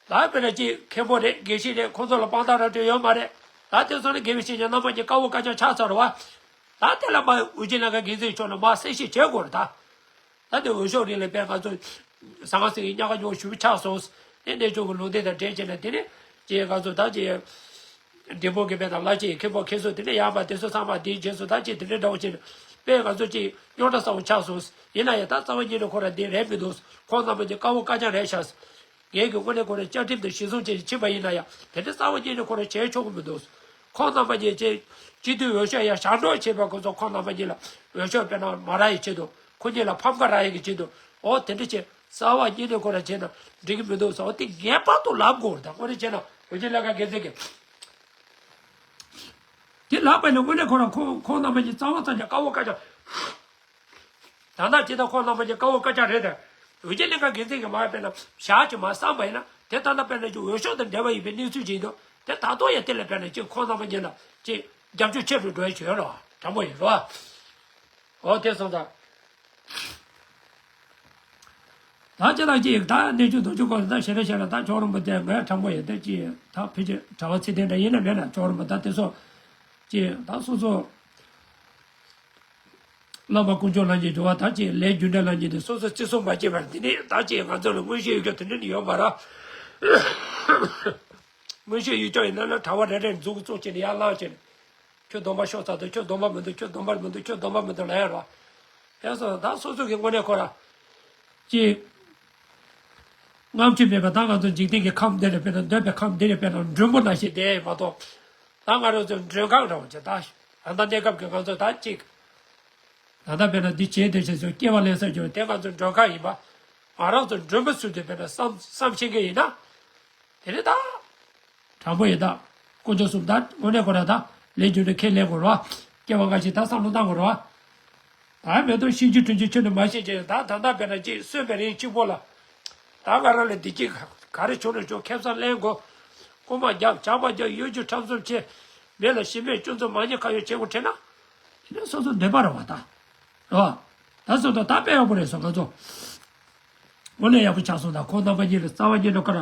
ད་དཔེར་ན་ཅིག་མཁན་པོ་རེད། དགེ་བཤེས་རེད། ཁོང་ཚོ་ལ་དཔང་རྟགས་ར་སྤྲོད་ཡོད་མ་རེད། ད་དེ་ཚོ་ནི་དགེ་བའི་བཤེས་གཉེན་རྣམ་པ་གཉིས་དཀར་པོ་དཀར་རྐྱང་ཆགས་ཚར་བ། ད་དེ་ལ་མ་འོས་ཆེན་ལྷན་ཁང་འགན་འཛིན་མཆོག་ནས་མ་གསལ་བཤད་བྱེད་དགོས་རེད་ད། ད་དེ་འོས་ཤོག་རིང་ལ་དཔེ་ང་ཚོ་ཟང་ཟིང་གི་ཉག་ག་ཉོག་ཞུ་ཆགས་སོང་། དེ་གནས་ཆུང་གི་ལུང་བསྟན་དང་འབྲེལ་བྱས་ནས་དེ་ནི་ཅིག་ང་ཚོ་ད་ཅིག་འབྲས་སྤུངས་ཀྱི་དཔེ་དང་བླ་ཆེན་མཁན་པོ་མཁན་ཟུར་དེ་འདྲ་ཡང་མ་དེ་ཚོ་ཚང་མ་དེའི་རྗེས་སུ་ད་ཅིག་དེ་འདྲའི་འདྲ་བོ་བྱས་ནས་དཔེ་ང་ཚོ་ཅིག་རྙོག་དྲ་ཚ་བོ་ཆགས་སོང་། ཡིན་ན་ཡང་ད་རྩ་བ་ཉིད་ནས་ཁོ་རང་འདི་རེད་མི་འདུག་ཁོང་རྣམ་པ་ཀྱི་དཀར་པོ་དཀར་རྐྱང་རེད་ཤག་ངས་ཀྱི་དངོས་གནས་ཁོ་རང་བཅའ་ཁྲིམས་དང་གཞི་བཟུང་བྱས་ཕྱིན་པ་ཡིན་ན་ཡང་དེ་འདྲ་རྩ་བ་ཉིད་ནས་ཁོ་རང་བྱས་ཆོག་གི་མི་འདུག་ཁོང་རྣམ་པ་ཀྱིས་ཅིག་སྤྱི་འཐུས་འོས་ཤོག་ཡར་བཞག་འགྲོ་བྱས་པ་ཁོ་ཚོ་ཁོང་རྣམ་པ་གཉིས་ལ་འོས་ཤོག་དཔེར་ན་མ་རག་ཡའི་ཆེད་དུ་ཁོ་གཉིས་ལ་ཕམ་ཁ་རག་ཡའི་གི་ཆེད་དུ་འོ་དེ་འདྲ་བྱས་རྩ་བ་ཉིད་ནས་ཁོ་རང་བྱས་ན་འགྲིག་གི་མི་འདུག་ཟེར་བ་དེ་ངེས་པར་དུ་ལབ་དགོས་རེད། ད་དངོས་གནས་བྱས་ན་འོས་ཆེན་ལྷན་ཁང་འགན་འཛིན་གྱིས། དེ་ལབ་པ་ནི་དངོས་གནས་ཁོ་རང་ཁོང་ཁོང་རྣམ་པ་གཉིས་རྩ་བ་ཚང་ཀྱང་དཀར་པོ་དཀར་རྐྱང་། ད་ལྟ་ཇི་ལྟར་ཁོང་རྣམ་པ་གཉིས་དཀར་པོ་དཀར་རྐྱང་རེད་དེ། འོན་ཀྱང་ལྷན་ཁག་འགན་འཛིན་གྱིས་མར་དཔེར་ན་ཞག་ཅིག་མར་བསམ་པ་ཡིན་ན་དེ་ད་ལྟ་དཔེར་ན་ཅིག་འོས་ཤོག་དང་འབྲེལ་བ་ཡོད་པའི་གནས་ཚུལ་ཅིག་ཡིན་དུས་དེ་ད་དུང་ཡང་དེ་ལ་དཔེར་ན་ཅིག་ཁོང་རྣམ་པ་གཉིས་ལ་ཅིག་རྒྱབ་སྐྱོར་ཆེ་རུ་འགྲོ་ཡ་ཅིག་ཡོད་རེད་བ། དྲང་པོ་ཡིན་རེད་བ། འོ་དེ་སོང་ཙང་། ད་ཅི་ལ་ཅིག་ད་གནས་ཆུང་དོན་ཆུང་སྐོར་ད་ཞེ་དྲག་ཞེ་དྲག་ད་ཕྱོགས་རིན་པོ་ཆེ་ངས་དྲང་པོ་ཡིན་ད་ཅིག་ད་ཕལ་ཆེར་གྲྭ་པ་ཚེ་བརྟན་འདྲ་ཡིན་ན་མེད་ན་ཕྱོགས་རིན་པོ་ད་དེ་སོང་ཅིག་ད་སོ་སོ། བླ་མ་དཀོན་མཆོག་ལ་ཉེ་འགྲོ་བ་དག་ཅེས་ལས་རྒྱུ་འབྲས་ལ་ཉེ་སྟེ་སོ་སོ་བརྩི་སྲུང་མ་བྱས་པར་འདི་ནས་དག་ཅེས་ང་ཚོ་ལ་མངོན་ཤེས་ཡོད་རྒྱུ་དེ་འདྲ་ནི་ཡོད་མ་རེད། མངོན་ཤེས་ཡོད་རྒྱུ་ཡིན་ན་ན་གྲྭ་པ་རེ་རེ་མཛུབ་གུ་བཙུགས་བྱས་ནས་ཡར་བླངས་བྱས་ནས་ཁྱོད་སྡོམ་པ་ཤོར་ཚར་འདུག་ཁྱོད་སྡོམ་པ་མི་འདུག་ཁྱོད་སྡོམ་པ་མི་འདུག་ཁྱོད་སྡོམ་པ་མི་འདུག་ལབ་ཡ་རེད། དེ་སོང་ད་སོ་སོ་གི་དངོས་གནས་ཁོ་ར་ཅེས། རྔམ་བརྗིད་མེད་པ་ད་ང་ཚོ་འཇིག་རྟེན་གྱི་ཁམས་འདི་ལ་དཔེར་ན་འདོད་པའི་ཁམས་འདི་ལ་དཔེར་ན་མགྲོན་པོ་ནང་བཞིན་བསྡད་ཡོད་མ་གཏོགས། ད་ང་རང་ཚོ་མགྲོན་ཁང་འདྲ་བོ་ཅིག་ད་ད་ལྟ་གནས་སྐབས་ཀྱི་ང་ཚོ་ད་ཅིག་ད་ལྟ་དཔེར་ན་འདི་བྱས་དེ་བྱས་ཚོ་སྐྱེ་བ་ལེན་ས་འགྱུར་དེ་ང་ཚོ་མགྲོན་ཁང་ཡིན་པ། ང་རང་ཚོ་མགྲོན་པོ་ཚུལ་དུ་དཔེར་ན་བསམ་བསམ་ཤེས་མཁན་ཡིན་ན། དེ་ནི་ད། དྲང་པོ་ཡིན་ད། དཀོན་མཆོག་གསུམ་ད་དངོས་གནས་ཁོ་ར་ད་ལས་རྒྱུ་འབྲས་ཁས་ལེན་དགོས་རོ། སྐྱེ་བ་སྔ་ཕྱི་ད་བསམ་བློ་བཏང་དགོས་རོ། ད་མེད་དོ་ཤིན་ཅི་དྲུང་ཅི་ཁྱོན་ནས་མ་ཤེས་ཀྱི་ད་ད་ལྟ་དཔེར་ན་ཅིག་གསོན་པའི་རིང་གཅིག་པོ་ལ། ད་ང་རང་ལ་བདེ་སྐྱིད་ག་རེ་བྱུང་ན་བྱུང་ཁེ་བཟང་ལེན་དགོས། རྐུན་མ་རྒྱབ་ཇག་པ་རྒྱབ་གཡོ་སྒྱུ་ཁྲམ་གསུམ་བྱེད། མི་ལ་ཤི་རྨས་སྐྱོན་འཛུགས་མ་ཉེས་ཁ་གཡོགས་བྱེད་དགོས་དྲན་ན། དེ་ནས་སོ་སོ་འདོད་པ་རེད་བ་ད། རེད་བ། ད་སོ་སོ་ད་དཔེ་ཡག་པོ་རེད་སོ་ང་ཚོ། དངོས་གནས་ཡག་པོ་ཆགས་སོང་ད་ཁོང་རྣམ་པ་གཉིས་ལ་རྩ་བ་ཉིད་དུ་ཁ་ར།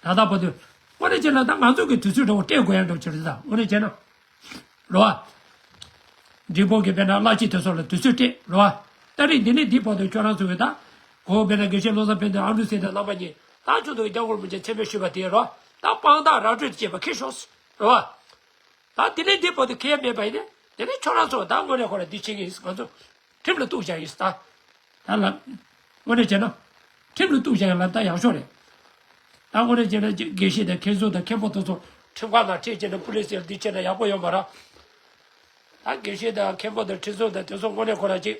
ད་ལྟ་བར་དུ། དངོས་གནས་བྱས་ན་ད་ང་ཚོ་གི་དུས་ཚོད་འདྲ་བོ་སྤྲད་དགོས་ཡ་འདྲ་བོ་ཅིག་རེད་ད་དངོས་གནས་བྱས་ན། རེད་བ། འབྲས་སྤུངས་ཀྱི་དཔེར་ན་བླ་སྤྱི་དེ་ཚོ་ལ་དུས་ཚོད་སྤྲད་རེད་བ། ད་རེས་འདི་ནས་འདི་བར་དུ་ཁྱོད་རང་ཚོ་གི་ད། གོ་དཔེར་ན་དགེ་བཤེས་བློ་བཟང་ཕན་བདེ་ཨ་འབྲུག་སྲིད་དང་རྣམ་པ་གཉིས་ད་ཆུང་དུ་སྐྱབས་མགོན་རིན་པོ་ཆེ་མཚན་སྨད་ཞུས་པ་དེ་རེད་བ། ད་དཔང་རྟགས་ར་སྤྲོད་བྱས་པ་ཁེལ་ཤོག་རེད་བ། ད་དེ་ནས་འདི་བར་དུ་ཁེལ་མེད་པ་ཡིན་ན་དེ་ནས་ཁྱོད་རང་ཚོ་ད་དངོས་གནས་ཁོ་ར་འདི་བྱེད་ཀྱི་ཡིན་ང་ཚོ་ཁྲིམས་ལ་གཏུག་བཞག་ཡིན་ད། ད་ལ། དངོས་གནས་བྱས་ན། ཁྲིམས་ལ་གཏུག་བཞག་ཡ་ལ་ད་ཡག་ཤོས་རེད། ད་དངོས་གནས་བྱས་ན་དགེ་བཤེས་དང་མཁན་ཟུར་དང་མཁན་པོ་དེ་ཚོ་ཁྲིམས་ཁང་ནང་ཁྲིད་བྱས་ན་པུ་ལི་སི་ལ་འདི་བྱས་ན་ཡག་པོ་ཡོད་མ་རེད། ད་དགེ་བཤེས་དང་མཁན་པོ་དང་ཁྲིད་ཟུར་དང་དེ་ཚོ་དངོས་གནས་ཁོ་རང་ཅིག་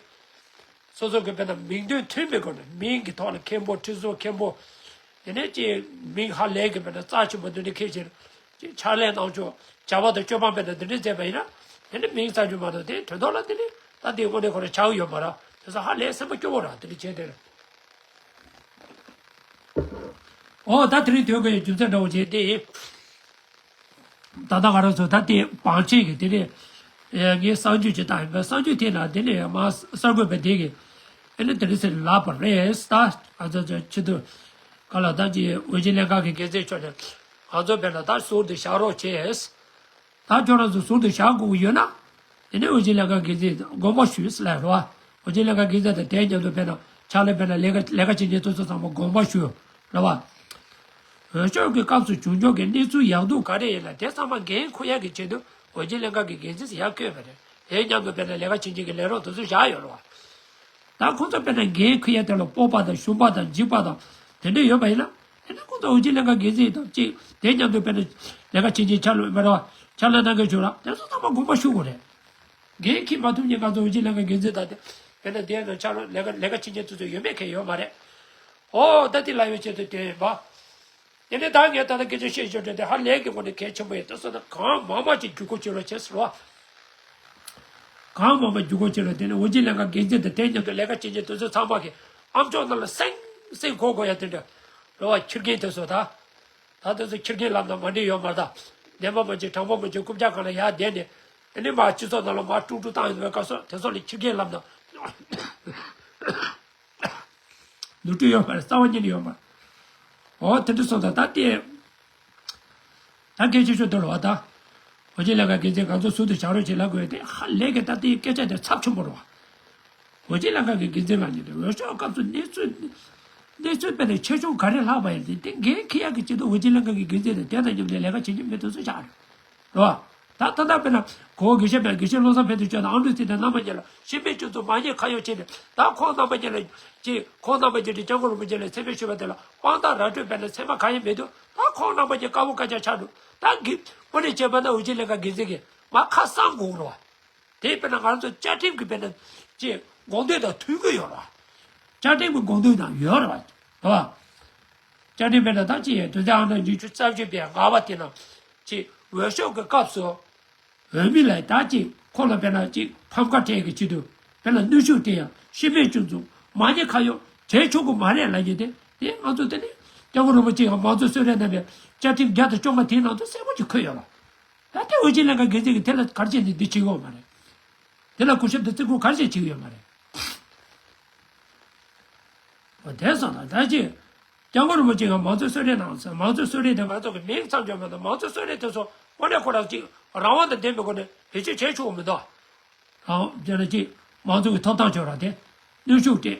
སོ་སོ་གི་དཔེར་ན་མིང་དོན་མཐུན་པའི་སྒོ་ནས་མིང་གི་ཐོག་ལ་མཁན་པོ་ཁྲིད་ཟུར་མཁན་པོ། དེ་ནས་ཅིག་མིང་ཧ་ལས་ཀྱི་དཔེར་ན་རྩ་ཆེན་པོ་འདི་འདྲ་ཁེལ་ཕྱིར། ཅིག་ཕྱག་ལས་གནང་ཕྱོགས་བྱ་བ་དང་སྤྱོད་པ་དཔེར་ན་འདི་འདྲ་མཛད་པ་ཡིན་ན། དེ་ནི་མིང་རྩ་ཆེན་མ་གཏོགས་དེ་དོན་ཐོག་ལ་དེ་ནི་ད་དེ་དངོས་གནས་ཁོ་རང་ཆགས་ཀྱི་ཡོད་མ་རེད་དེ་ཚོ་ཧ་ལས་སེམས་པ་སྐྱོ་བོ་རེད་དེ་འདྲ་བྱས་དེ་རེད། འོ་ད་དེ་རིང་དོན་གྱི་རྒྱུ་མཚན་འདྲ་བོ་བྱས་ཏེ། ད་ལྟ་ང་རང་ཚོ་ད་ལྟའི་བང་ཆེན་གྱི་དེ་ནས་ངའི་གསར་འགྱུར་ཅིག་བཏང་ཡིན་པས་གསར་འགྱུར་དེ་ལ་དེ་ནས་མ་གསར་འགོད་པ་དེ་གིས་ཨེ་ནི་དེ་རིང་ཟེར་ལབ་པ་རེད་ད། ང་ཚོ་ཚོ་ཆེད་དུ་ག་ལ་ད་ཅི་འོས་ཆེན་ལྷན་ཁང་གི་འགན་འཛིན་མཆོག་ནས་ང་ཚོ་བས་ན་ད་ཟུར་དུ་བཞག་རོགས་བྱས། ད་ཁྱོད་རང་ཚོ་ཟུར་དུ་བཞག་དགོས་ཀྱི་ཡོད་ན། དེ་ནས་འོས་ཆེན་ལྷན་ཁང་འགན་འཛིན་དགོངས་པ་ཞུས་ལབ་རོགས། འོས་ཆེན་ལྷན་ཁང་འགན་འཛིན་དང་དེའི་མཉམ་དུ་བས་ན་ཕྱག་ལས་བས་ན་ལས་ཀ་ལས་ཀ་བྱེད་མཁན་དེ་ཚོ་ཚང་མ་དགོངས་པ་ཞུ་རོགས། འོས་ཤོག་གི་སྐབས་སུ་བྱུང་ཆོག་གི་གནས་ཚུལ་ཡག་སྡུག་ག་རེ་ཡིན་ལ་དེ་ཚང་མ་འགན་འཁུར་ཡག་གི་ཆེད་དུ་འོས་ཆེན་ལྷན་ཁང་གི་འགན་འཛིན་ཡག་བསྐོས་པ་རེད། དེའི་མཉམ་དུ་བས་ན་ལས་ཀ་བྱེད་མཁན་གྱི་ལས་རོགས་དེ་ཚོ་བཞག་ཡོད་རོགས། ད་ཁོང་ཚོ་དཔེར་ན་འགན་འཁུར་ཡ་དེ་ལ་སྤོབས་པ་དང་ཞུམ་པ་དང་འཇིགས་པ་དང་དེ་འདྲ་ཡོད་པ་ཡིན་ན་དེ་ནི་ཁོང་ཚོ་འོས་ཆེན་ལྷན་ཁང་འགན་འཛིན་དང་གཅིག་དེ་མཉམ་དུ་དཔེར་ན་ལས་ཀ་བྱེད་མཁན་ཕྱག་ལས་མི་རོགས་ཕྱག་ལས་གནང་མཁན་བྱུང་ར་དེ་ཚོ་ཚང་མ་དགོངས་པ་ཞུ་དགོས་རེད། འགན་འཁུར་མ་ཐུབ་མཁན་ང་ཚོ་འོས་ཆེན་ལྷན་ཁང་འགན་འཛིན་དང་དེ་དཔེར་ན་དེ་ནང་ཕྱག་ལས་ལས་ཀ་ལས་ཀ་བྱེད་མཁན་དེ་ཚོ་ཡོད་མེད་མཁན་ཡོད་མ་རེད། ཨོ་ད་དེ་ལ་ཡོད་ཆེད་དུ་དེ་ཡིན་པ། དེ་ནས་ད་ངས་ད་ལྟ་སྐད་ཆ་བཤད་ཞོར་དུ་དེ་ཧ་ལས་ཀྱི་སྒོ་ནས་གལ་ཆེན་པོ་ཡིན་ད་སོ་ན་གང་མང་མང་ཅིག་བརྒྱུད་སྐུར་བྱེད་རོགས་བྱེད་ཟེར་བ། གང་མང་མང་བརྒྱུད་སྐུར་བྱེད་རོགས་དེ་ནས་འོས་ཆེན་ལྷན་ཁང་འགན་འཛིན་དང་དེ་མཉམ་དུ་ལས་ཀ་བྱེད་མཁན་དེ་ཚོ་ཚང་མ་གི་ཨམ་ཅོག་ནང་ལ་སེང་སེང་གོ་དགོས་ཡ་དེ་འདྲ་རེད་བ། ཁྱི་རྒན་དེ་ཚོ་ད་ད་དེ་ཚོ་ཁྱི་རྒན་ལབ་ན་མ་འགྲིག་ཡོད་མ་རེད་ད། བདེན་པ་མ་བྱེད་དྲང་པོ་མ་བྱེད་རྐུབ་བཀྱག་སྒང་ལ་ཡར་བསྡད་ནས་དེ་ནས་མ་སྤྱི་ཚོགས་ནང་ལ་མ་དཀྲུག་དཀྲུག་བཏང་ཡོང་བའི་སྐབས་སུ་དེ་ཚོ་ལ་ཁྱི་རྒན་ལབ་ན། ནོར་འཁྲུལ་ཡོད་མ་རེད། རྩ་བ་ཉིད་ནས་ཡོད་མ་རེད། འོ་དེ་འདྲ་སོང་ཙང་ད་ལྟའི་ད་སྐད་ཆ་ཤོད་དོ་ལ་བ་ད། འོ་ཅེ་ལས་ཀ་འགན་འཛིན་ང་ཚོ་ཟུར་དུ་བཞག་རོགས་བྱེད་ལབ་དགོས་དེ་ཧ་ལས་ཀྱི་ད་ལྟའི་སྐད་ཆ་དེ་ཚབས་ཆེན་པོ་རེད་བ། འོ་ཅེ་ལས་ཀ་གི་འགན་འཛིན་ལ་ཉིད་དུ་འོས་ཤོག་སྐབས་སུ་གནས་ཚུལ་གནས་ཚུལ་དཔེ་ནས་ཆེ་ཆུང་ག་རེ་ལྷག་པ་ཡིན་དེ་དེ་འགན་འཁྱེར་ཡག་གི་ཆེད་དུ་འོ་ཅེ་ལས་ཀ་གི་འགན་འཛིན་དེ་དེ་དང་མཉམ་དུ་ལས་ཀ་བྱེད་ཀྱི་མི་དེ་ཚོ་བཞག་རེད། རེད་བ། ད་ད་ལྟ་དཔེར་ན་གོ་དགེ་བཤེས་པས་དགེ་བཤེས་བློ་བཟང་ཕན་ཚུན་བརྗོད་དང་ཨ་འབྲུག་ཚེ་དང་རྣམ་པ་གཉིས་ལ་ཤི་རྨས་སྐྱོན་འཛུགས་མ་ཉེས་ཁ་གཡོགས་བྱས་ནས་ད་ཁོང་རྣམ་པ་གཉིས་ལ་ཅིག་ཁོང་རྣམ་པ་གཉིས་ཀྱིས་སྐྱབས་མགོན་རིན་པོ་ཆེ་ལ་མཚན་སྨད་ཞུས་པ་དེ་ལ་དཔང་རྟགས་ར་སྤྲོད་དཔེར་ན་ཚད་མ་གང་ཡང་མེད་དུས་ད་ཁོང་རྣམ་པ་གཉིས་དཀར་པོ་དཀར་ཆག་ཆགས་འདུག་ད་གི་དངོས་གནས་བྱས་པ་ན་འོས་ཆེན་ལྷན་ཁང་འགན་འཛིན་གྱིས་མ་ཁ་གསང་དགོས་རེད་བ། དེ་དཔེར་ན་ང་ཚོ་བཅའ་ཁྲིམས་ཀྱི་དཔེར་ན་ཅིག་དགོངས་དོན་དང་མཐུན་གྱི་ཡོད་རེད་བ། བཅའ་ཁྲིམས་ཀྱི་དགོངས་དོན་དང་ཡོད་རེད་བ། རེད་བ། བཅའ་ཁྲིམས་དཔེར་ན་ད་ཅི་ཡང་དོན་ཚན་ཨང་གྲངས་ཉི་ཤུ་རྩ་བཞི་པའི་ལྔ་པ་དེ་ནང་ཅིག་འོས་ཤོག་གི་སྐབས་སུ་འོས་མི་ལ་ད་ཅིག་ཁོ་ལ་དཔེར་ན་ཅིག་ཕམ་ཁ་སྤྲད་ཀྱི་ཆེད་དུ་དཔེར་ན་གནོན་ཤུགས་སྤྲད་ཡང་ཤི་རྨས་སྐྱོན་འཛུགས་ མ་ཉེས་ཁ་གཡོག་བྱས་ཆོག་གི་མ་རེད་ལབ་ཀྱི་དེ། དེ་ང་ཚོ་དེ་ནས་སྐྱབས་མགོན་རིན་པོ་ཆེ་ཡང་མང་གཙོའི་གསོལ་རས་གནང་བའི་བཅའ་ཁྲིམས་བརྒྱ་དང་བཅོ་ལྔ་དེའི་ནང་དུ་གསལ་པོ་ཅིག་འཁོད་ཡོད་ལ། ད་ལྟའི་འོས་ཆེན་ལྷན་ཁང་འགན་འཛིན་གྱིས་དེ་ལ་ག་རེ་བྱས་ནས་འདི་བྱེད་ཀྱི་ཡོད་མ་རེད། དེ་ལ་གུས་ཞབས་དང་བརྩི་བཀུར་ག་རེ་བྱས་བྱེད་ཀྱི་ཡོད་མ་རེད། འོ་དེ་སོང་ཙང་ད་ཅི། སྐྱབས་མགོན་རིན་པོ་ཆེ་གིས་མང་གཙོའི་གསོལ་རས་གནང་ཟེར། མང་གཙོའི་གསོལ་རས་དེ་ང་ཚོ་གི་མིང་ཙམ་འཇོག་མ་གཏོགས། མང་གཙོའི་གསོལ་རས་དེ་ཚོ་དངོས་གནས་ཁོ་རང་ཅིག་རང་དབང་དང་ལྡན་པའི་སྒོ་ནས་བེད་སྤྱོད་བྱས་ཆོག་གི་མི་འདུག་རང་དབང་དེ་ལ་ཅིག་མང་གཙོ་གི་ཐོབ་ཐང་སྦྱོར་བ་དེ། གནོན་ཤུགས་སྤྲད།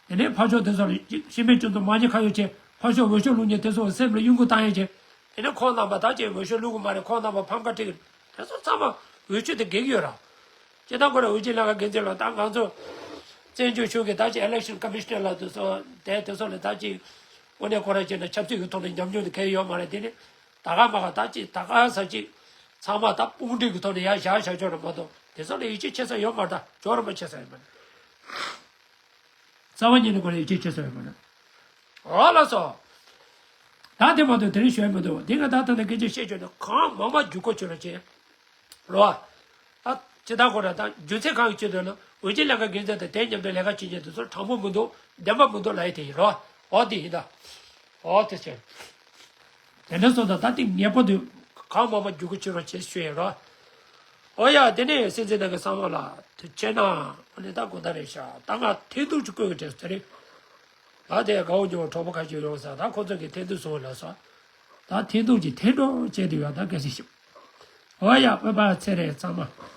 དེ་ནས་ཕར་ཕྱོགས་དེ་ཚོ་ལ་ཅིག་སྤྱི་མི་སྤྱི་ཚོགས་མ་ཉེས་ཁ་གཡོག་བྱས། ཕར་ཕྱོགས་འོས་ཤོག་བླུག་མཁན་དེ་ཚོ་སེམས་ལ་གཡོ་འགུལ་བཏང་ཡས་བྱས། དེ་ནས་ཁོང་རྣམ་པ་ད་ཅིག་འོས་ཤོག་བླུག་གི་མ་རེད། ཁོང་རྣམ་པ་ཕམ་ཁ་སྤྲད་གི། དེ་ཚོ་ཚང་མ་འོས་ཆོས་དེ་འགལ་གྱི་ཡོད་ར། སྤྱིར་བཏང་ཁོ་རང་འོས་ཆེན་ལྷན་ཁང་འགན་འཛིན་ལ་ད་ང་ཚོ་བཙན་བྱོལ་གཞུང་གི་ད་ཅིག་ཨི་ལེག་ཤན་ཀོ་མི་ཤ་ནར་ལ་དེ་ཚོ་དེ་དེ་ཚོ་ལ་ད་ཅིག་དངོས་གནས་ཁོ་རང་བྱས་ན་ཆབ་སྲིད་ཀྱི་ཐོག་ནས་ཉམས་མྱོང་དེ་གང་ཡང་ཡོད་མ་རེད། དེ་ནི་ད་ག་མ་ག་ད་ཅིག་ད་ག་ས་ཅིག་ཚང་མ་ད་དཔུང་སྒྲིག་གི་ཐོག་ནས་ཡར་བཞག་བཞག་ཆོག་ར་མ་གཏོགས། དེ་ཚོ་ལ་ཡིད་ཆེས་བྱེད་ས་ཡོད་མ་རེད། ད་ཇོ་རིན་པོ་ཆེ་ས་ཡོད་མ་རེད། རྩ་བ་ཉིད་ནས་ཁོ་རང་ཡིད་ཆེས་བྱེད་ས་ཡོད་མ་རེད། འོ་ལགས་སོ། ད་དེ་མ་གཏོགས་དེ་རིང་ཞུ་ཡ་མི་འདུག་འདི་ང་ད་ལྟ་ནས་སྐད་ཆ་བཤད་ཆོག་ནས་གང་མང་མང་བརྒྱུད་སྐུར་བྱོས་རོགས་བྱེད། རོ། ཨ། ཇི་ལྟར་གོ་ར་ད་རྒྱུ་མཚན་གང་གི་ཆེད་དུ་ན། འོས་ཆེན་ལྷན་ཁང་འགན་འཛིན་དང་དེ་མཉམ་དུ་ལས་ཀ་བྱེད་མཁན་དེ་ཚོར་དྲང་པོ་མི་འདུག་བདེན་པ་མི་འདུག་ལབ་ཡ་དེ་ཡིན་རོ། འོ་དེ་ཡིན་ད། འོ་དེ་བྱས། དེ་འདྲ་སོང་ཙང་ད་དེ་ངེས་པར་དུ་གང་མང་མང་བརྒྱུད་སྐུར་བྱེད་རོགས་བྱེད་ཞུ་ཡ་རོ། འོ་ཡ། དེ་ནས་སྲིད་འཛིན་རྣམ་པ་ཚང་མ་ལ་ཐུགས་རྗེ་གནང་། འོ་ནས་ད་དགོང་དག་རེད་ཤག་ད་ང་འཐེན་ཐུག་ཅིག་བསྐོལ་གི་དྲན་སོང་དེ་རིང་། ང་དེ་དགའ་བོ་ཉོ་གྲོགས་པོ་ཁ་ཤས་ཡོང་ས། ད་ཁོ་ཚོ་གིས་འཐེན་ཐུག་བཟོ་ལབ་སོང་། ད་འཐེན་ཐུག་ཅིག་འཐེན་འགྲོ་བྱས་དུས་ཡང་ད་གལ་སྲིད་ཤིག་འོ་ཡ། བོད་པ་ཚེ་རིང་ཚང་མ།